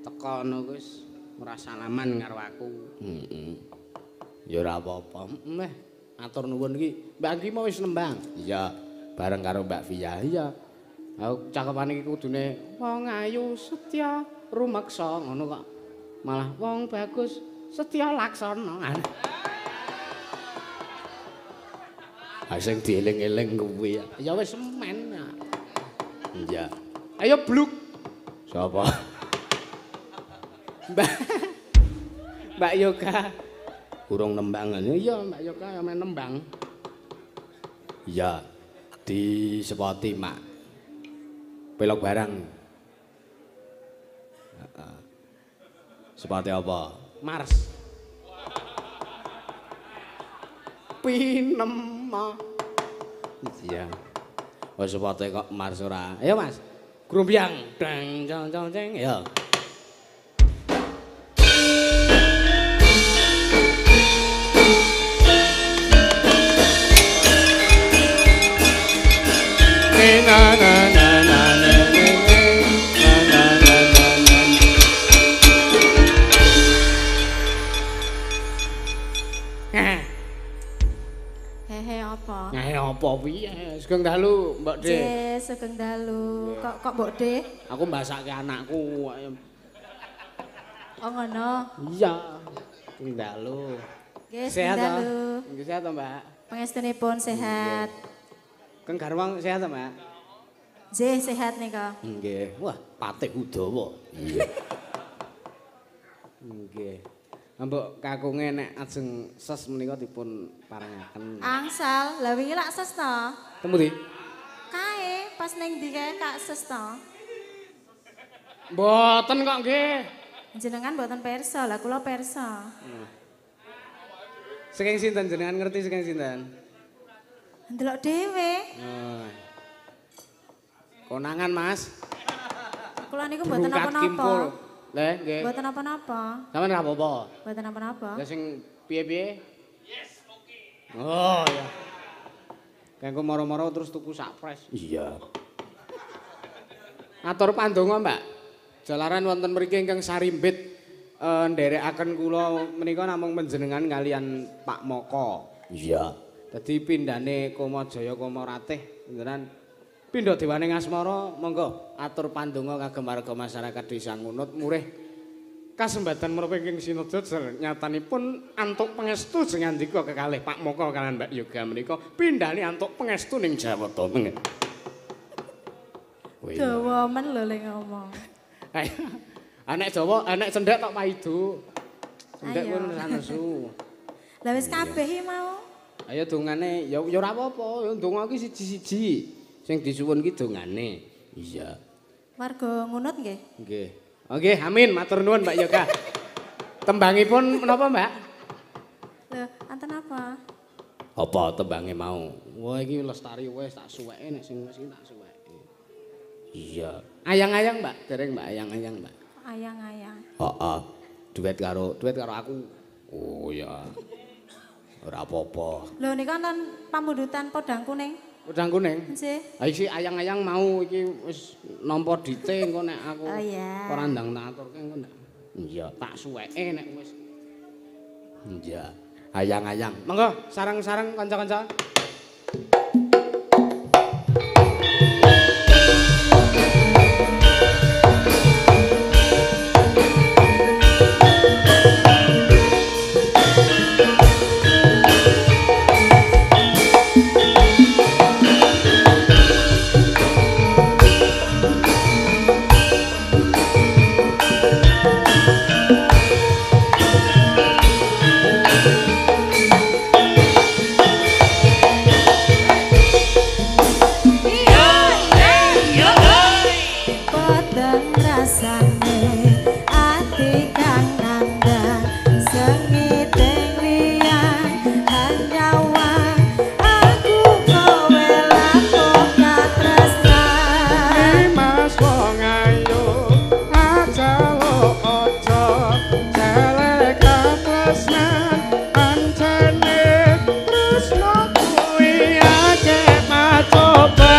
teko ngono wis ora salaman karo aku. Heeh. Ya ora apa-apa. Meh, atur nuwun iki. Mbak Anggi mau wis nembang. Iya, bareng karo Mbak Via. Iya. Aku cakepane iki kudune wong ayu setya rumeksa ngono kok. Malah wong bagus setya laksana. Ha sing dieling-eling kuwi. Ya wis semen. Iya. Ayo bluk. Sapa? Mbak Mbak Yoga. Urung nembang. Iya, Mbak Yoga ya main nembang. Iya. Di sepoti, Mak. Pelok barang. Heeh. Sepoti apa? Mars. Pinema. Iya. Oh, sepote kok Mars ora. Ayo, Mas. Grumbyang. Dang jong jong jeng. Ya. Na na na na na na na na na. Hehe apa? Hehe apa piye? Sugeng dalu, Mbok De. Nggih, sugeng dalu. Kok kok Mbok De? Aku mbasake anakku. Oh ngono. Iya. Sugeng dalu. Nggih, sehat sugeng dalu. Nggih sehat to, Mbak? Pangestunipun sehat. Kang Garwang sehat to, Mbak? Nggih, sehat nika. Nggih. Wah, patih Udawa. Iya. Nggih. Mbok kakunge nek ajeng ses menika dipun parengaken. Angsal, lha wingi lak ses to? Temu ndi? Kae, pas ning ndi kae kak ses to? Mboten kok nggih. Jenengan mboten persa, lah kula persa. Saking sinten jenengan ngerti saking sinten? Ndelok dhewe. Oh. Konangan, Mas. Kula niku mboten napa-napa. Lha nggih. Mboten napa-napa. Sampeyan ora apa-apa. Mboten napa-napa. Lah sing piye-piye? Yes, oke. Oh ya. Kanggo moro-moro terus tuku sak pres. Iya. Atur pandonga, Mbak. Jalaran wonten mriki ingkang sarimbit nderekaken kula menika namung panjenengan kalian Pak Moko. Iya. Dadi pindhane Kamajaya Kamaratih panjenengan pindha dewane Ngasmara monggo atur pandonga kagem warga masyarakat Desa Ngunut murih kasembatan menapa ingkang sinodha nyatanipun antuk pangestu jengandika kekalih Pak Moko kalian Mbak Yoga menika pindhane antuk pangestu ning Jawata. Dawa men lho le ngomong. Anek Jawa, anek cendhek tok paidu. Cendhek kuwi nesu. Lah wis kabeh iki mau. Ayo dongane ya ya ora apa-apa, ya ndonga iki siji-siji. Sing disuwun ki dongane. Iya. Warga Ngunut nggih? Nggih. Nggih, amin, matur nuwun Mbak Yoga. Tembangipun menapa, Mbak? Lho, anten apa? Apa tembange mau? Wah, iki lestari wis tak suweke nek sing wis tak suweke. Iya. Ayang-ayang, Mbak, dereng Mbak, ayang-ayang, Mbak. Ayang-ayang. Heeh. Duet karo aku. Oh iya. Ora apa-apa. Lho nika wonten pamundutan podang kuning. Podang kuning? Nggih. Ha iki ayang-ayang mau iki wis nampa dite engko nek aku. Oh iya. Ora ndang tak aturke engko ndak. Iya, tak suweke nek wis. Iya. Ayang-ayang. Monggo sareng-sareng kanca-kanca. kang nandang sengiting liyang hanyawa aku kowe laku katresnan. Mas wong ayu aja lo aja jelek katresnan ancene tresno kuwi akeh macoba.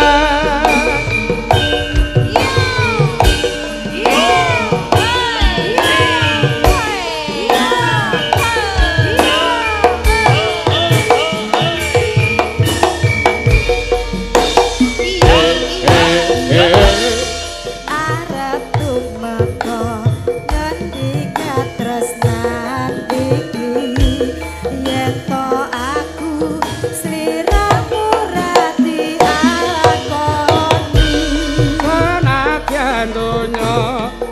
Arep tumeka ngendi katresnan iki yen to aku sliramu ra diakoni. Senadyan donya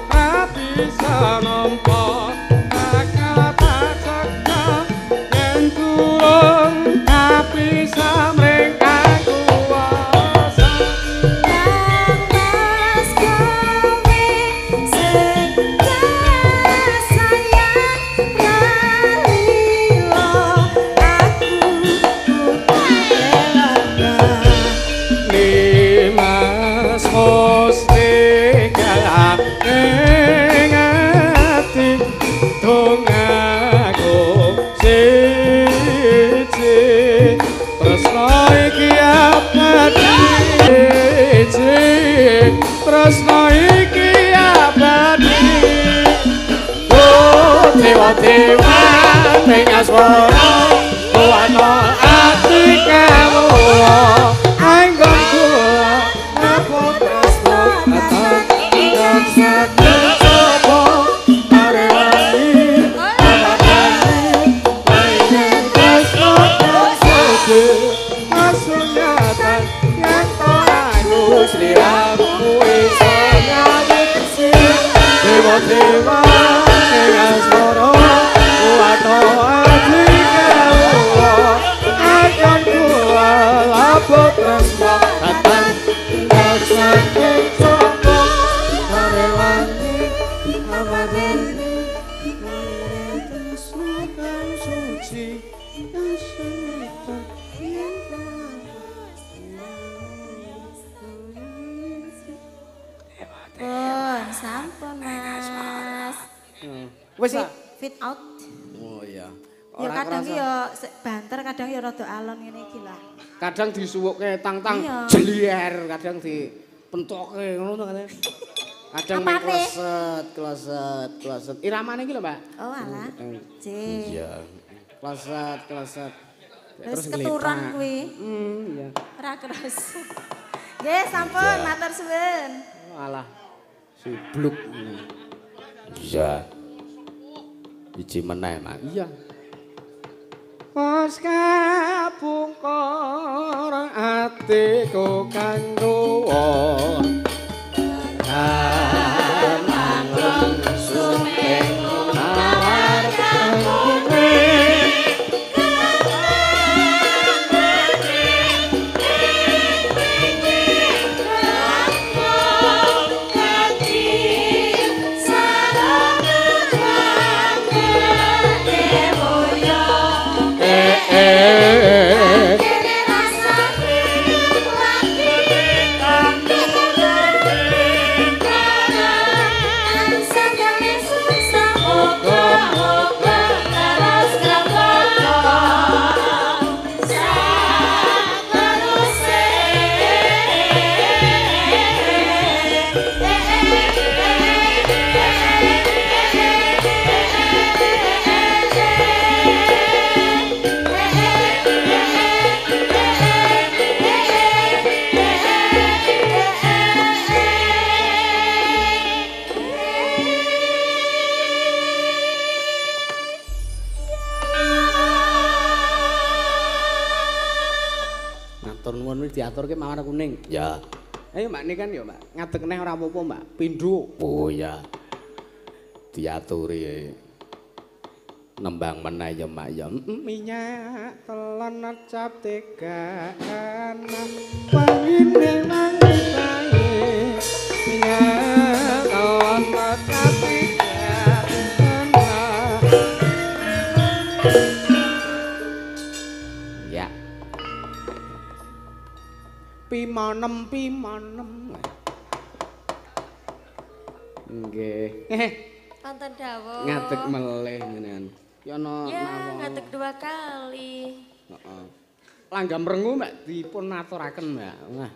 ra bisa nampa bakal pacekca yen durung kapisah mring kang kuwasa. Kang Mas kowe sing sayang ra lila aku kudu kelangan. Nimas Mustika ing ati dongaku siji tresno iki abadi siji tresno iki abadi. Oh dewa dewa ning asmara ana ati kawula anggon kula apa tresno kang saged sapa arewani abadi tresno kang suci kasunyatan yen to aku sliramu iso ngawiti dewa dewa ing asmara kuwato ati kawula anggon kula lapo tresno kang saged sapa arewani abadi tresno kang suci kasunyatan yen to Pun, sampun Mas. Wis ta? Fit out. Oh iya. Ya kadang ki ya banter, kadang ya rada alon ngene iki lah. Kadang disuwukke tang-tang Iya. jelier, kadang dipentokke ngono to katanya. Kadang main Apane? kleset, kleset, kleset. Iramane iki lho, Mbak. Oh alah. C. Iya. Kleset, kleset. Terus keturun ngletak. kuwi. Iya. Ora keras. Nggih, sampun matur suwun. Oh, alah. Sibluk. Iya. Iji meneh, Mas. Iya. Wes kapungkur atiku kang tuwa. Manglung sumping mawar kanggo Matur nuwun wis diaturke mawar kuning. Ya. Ayo Mbak ini kan ya Mbak, ngadeg neh ora apa-apa Mbak, pindho. Oh ya. Diaturi nembang meneh ya Mbak ya. Minyak telon cap tiga anak wangine wangi bae. Minyak telon cap tiga anak Ya. Pimanem pimanem. Nggih. Wonten dawuh. Ngadeg melih ngene. Ki ana nawang. Ngadeg 2 kali. Heeh. Langgam rengu Mbak dipun aturaken Mbak. Wah.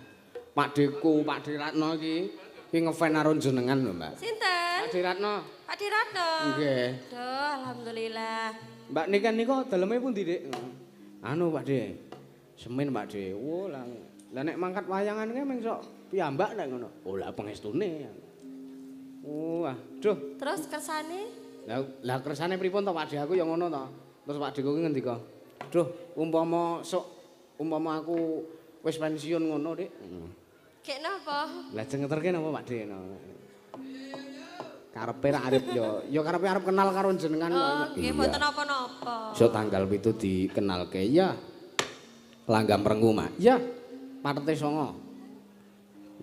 Pak Deku, Pak Diratno iki iki ngefan karo jenengan lho Mbak. Sinten? Pak Diratno. Pak Diratno. Nggih. Duh, alhamdulillah. Mbak niken niku daleme pundi, Dik? Anu Pak De. Semin Pak De. Oh, lah nek mangkat wayangan ki meng sok piyambak nek ngono. Oh, lah pengestune. Oh, aduh. Terus kersane? Lah kersane pripun to Pak De? Aku ya ngono to. Terus Pak De kuwi ngendika, "Duh, umpama sok umpama aku wis pensiun ngono, Dik." Gek napa? Lah jengeterke napa Pak De? Karepe ra arep ya, ya karepe arep kenal karo jenengan kok. Oh, nggih mboten napa-napa. Sok tanggal 7 dikenalke ya. Langgam rengu, Mak. Ya. Patete 9.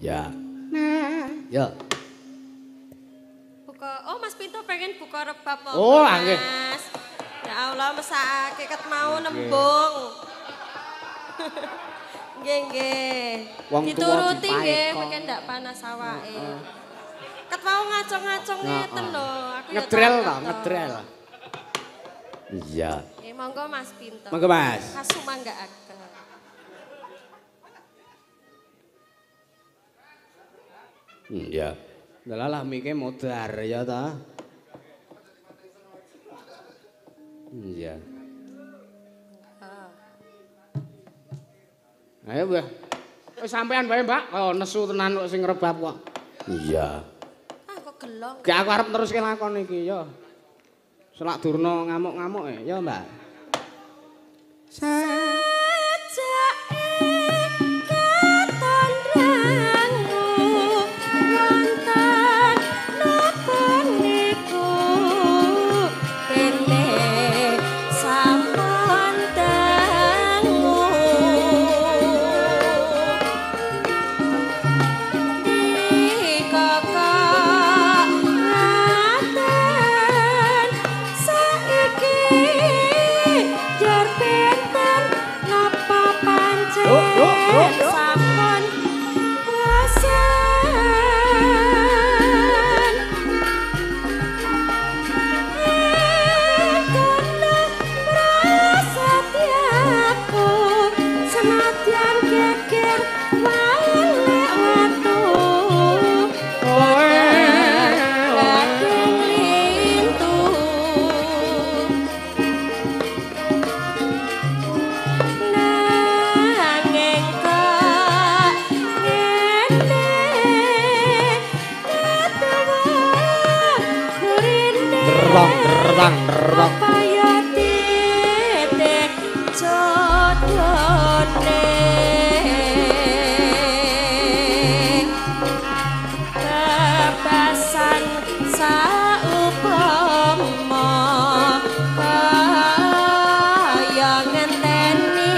Ya. Nah, ya. Buka, oh Mas Pinto pengen buka rebab monggo. Oh, nggih. Mas. Ya Allah mesake ket mau nembung. Nggih nggih. Dituruti nggih, mungkin ndak panas awake. Ket mau ngacung-ngacung ngeten lho, aku ya ngedrel to, ngedrel. Iya. Nggih, monggo Mas Pinto. Monggo Mas. Kasumanggaaken. Iya. Lah mike modar ya ta. Iya. Ayo, Mbah. Wis sampean wae, Mbak. Oh, nesu tenan kok sing ngrebab kok. Iya. Ah, kok gelong. Gak aku arep teruske lakon iki ya. Selak Durna ngamuk-ngamuk ya, Mbak. Sajake katon rangu wonten napa niku dene sampun dangu dikokok ngaten saiki jor benten napa pancen sampun bosen kono prasetiaku senadyan geger walek watu daging lintu nanging kok ngene ketuwa burine Derong derang derong. apa ya titik jodone kebasan saupama kaya ngenteni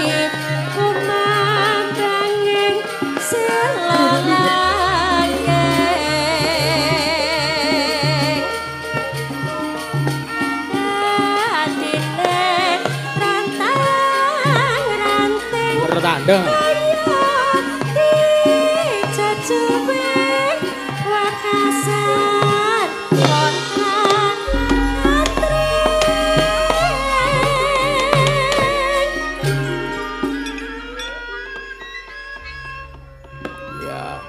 kumandanging sila langit dadine rantang ranting Bertandang. kaya dijejuwing wekasan kontra antring. Ya.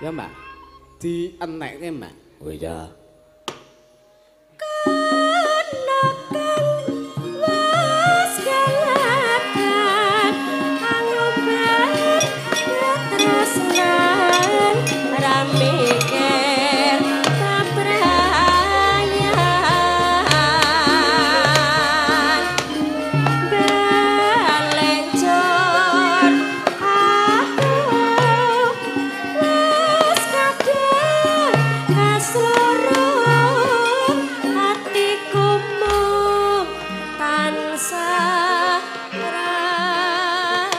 Ya, Mbak. Dientekke, Mbak. Oh iya. Kono kang wis galakan angobat katresnan ra mikir kabrayan balencor aku wis kadung kasloro atiku mung tansah rangu.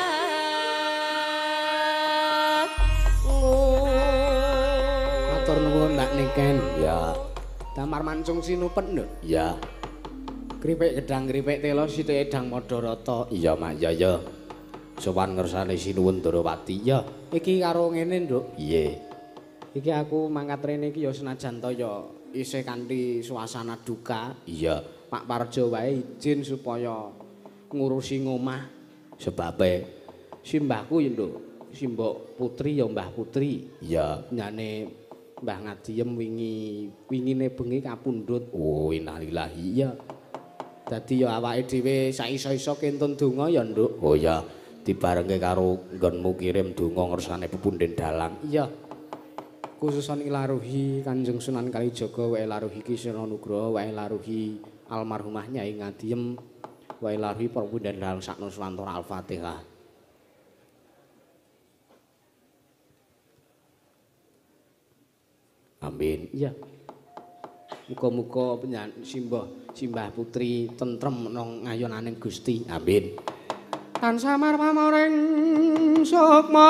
Matur nuwun Mbak Niken. Ya. Damar mancung sinupet lho. Ya. Kripik gedang kripik telo sithik edang Madarata. Iya, Mak. Ya, ya. Sowan ngersane Sinuwun Darawati. Ya, iki karo ngene, Nduk. Piye? Iki aku mangkat rene iki ya senajan to ya isih kanthi suasana duka. Iya. Pak Parjo wae izin supaya ngurusi ngomah. Sebabe simbahku ya, Nduk. Simbok Putri ya Mbah Putri. Iya. Nyane Mbah Ngadiyem wingi wingine bengi kapundhut. Oh, innalillahi. Iya. Dadi ya awake dhewe sak iso-iso kentun donga ya, Nduk. Oh iya, dibarengke karo nggonmu kirim donga ngersane pepunden dalang. Iya. Khususon ilaruhi Kanjeng Sunan Kalijaga wae laruhi Ki Seno Nugroho wae laruhi almarhumah Nyai Ngadiyem wae laruhi para punden dalang sak Nuswantara. Al-Fatihah. Amin. Iya. Muga-muga simbah simbah putri tentrem nang ngayonaning Gusti. Amin. Tansah marmaring sukma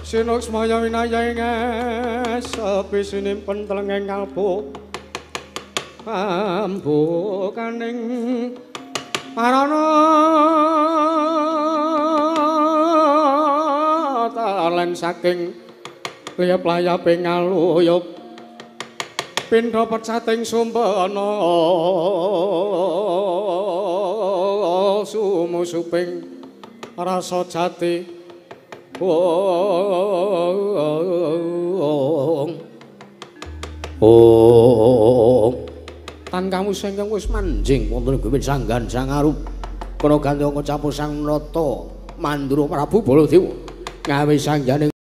sinuksmaya winaya ing sepi sinimpen telenging kalbu ambukaning parana talen saking liyap-layaping ngaluyup pindha pecating sumbana sumusuping rasa jati. Ong ong tan kamu sing wis manjing wonten ing sanggan sangarup kana gandha capu sang nata mandura Prabu Baladewa ngawe sanggane.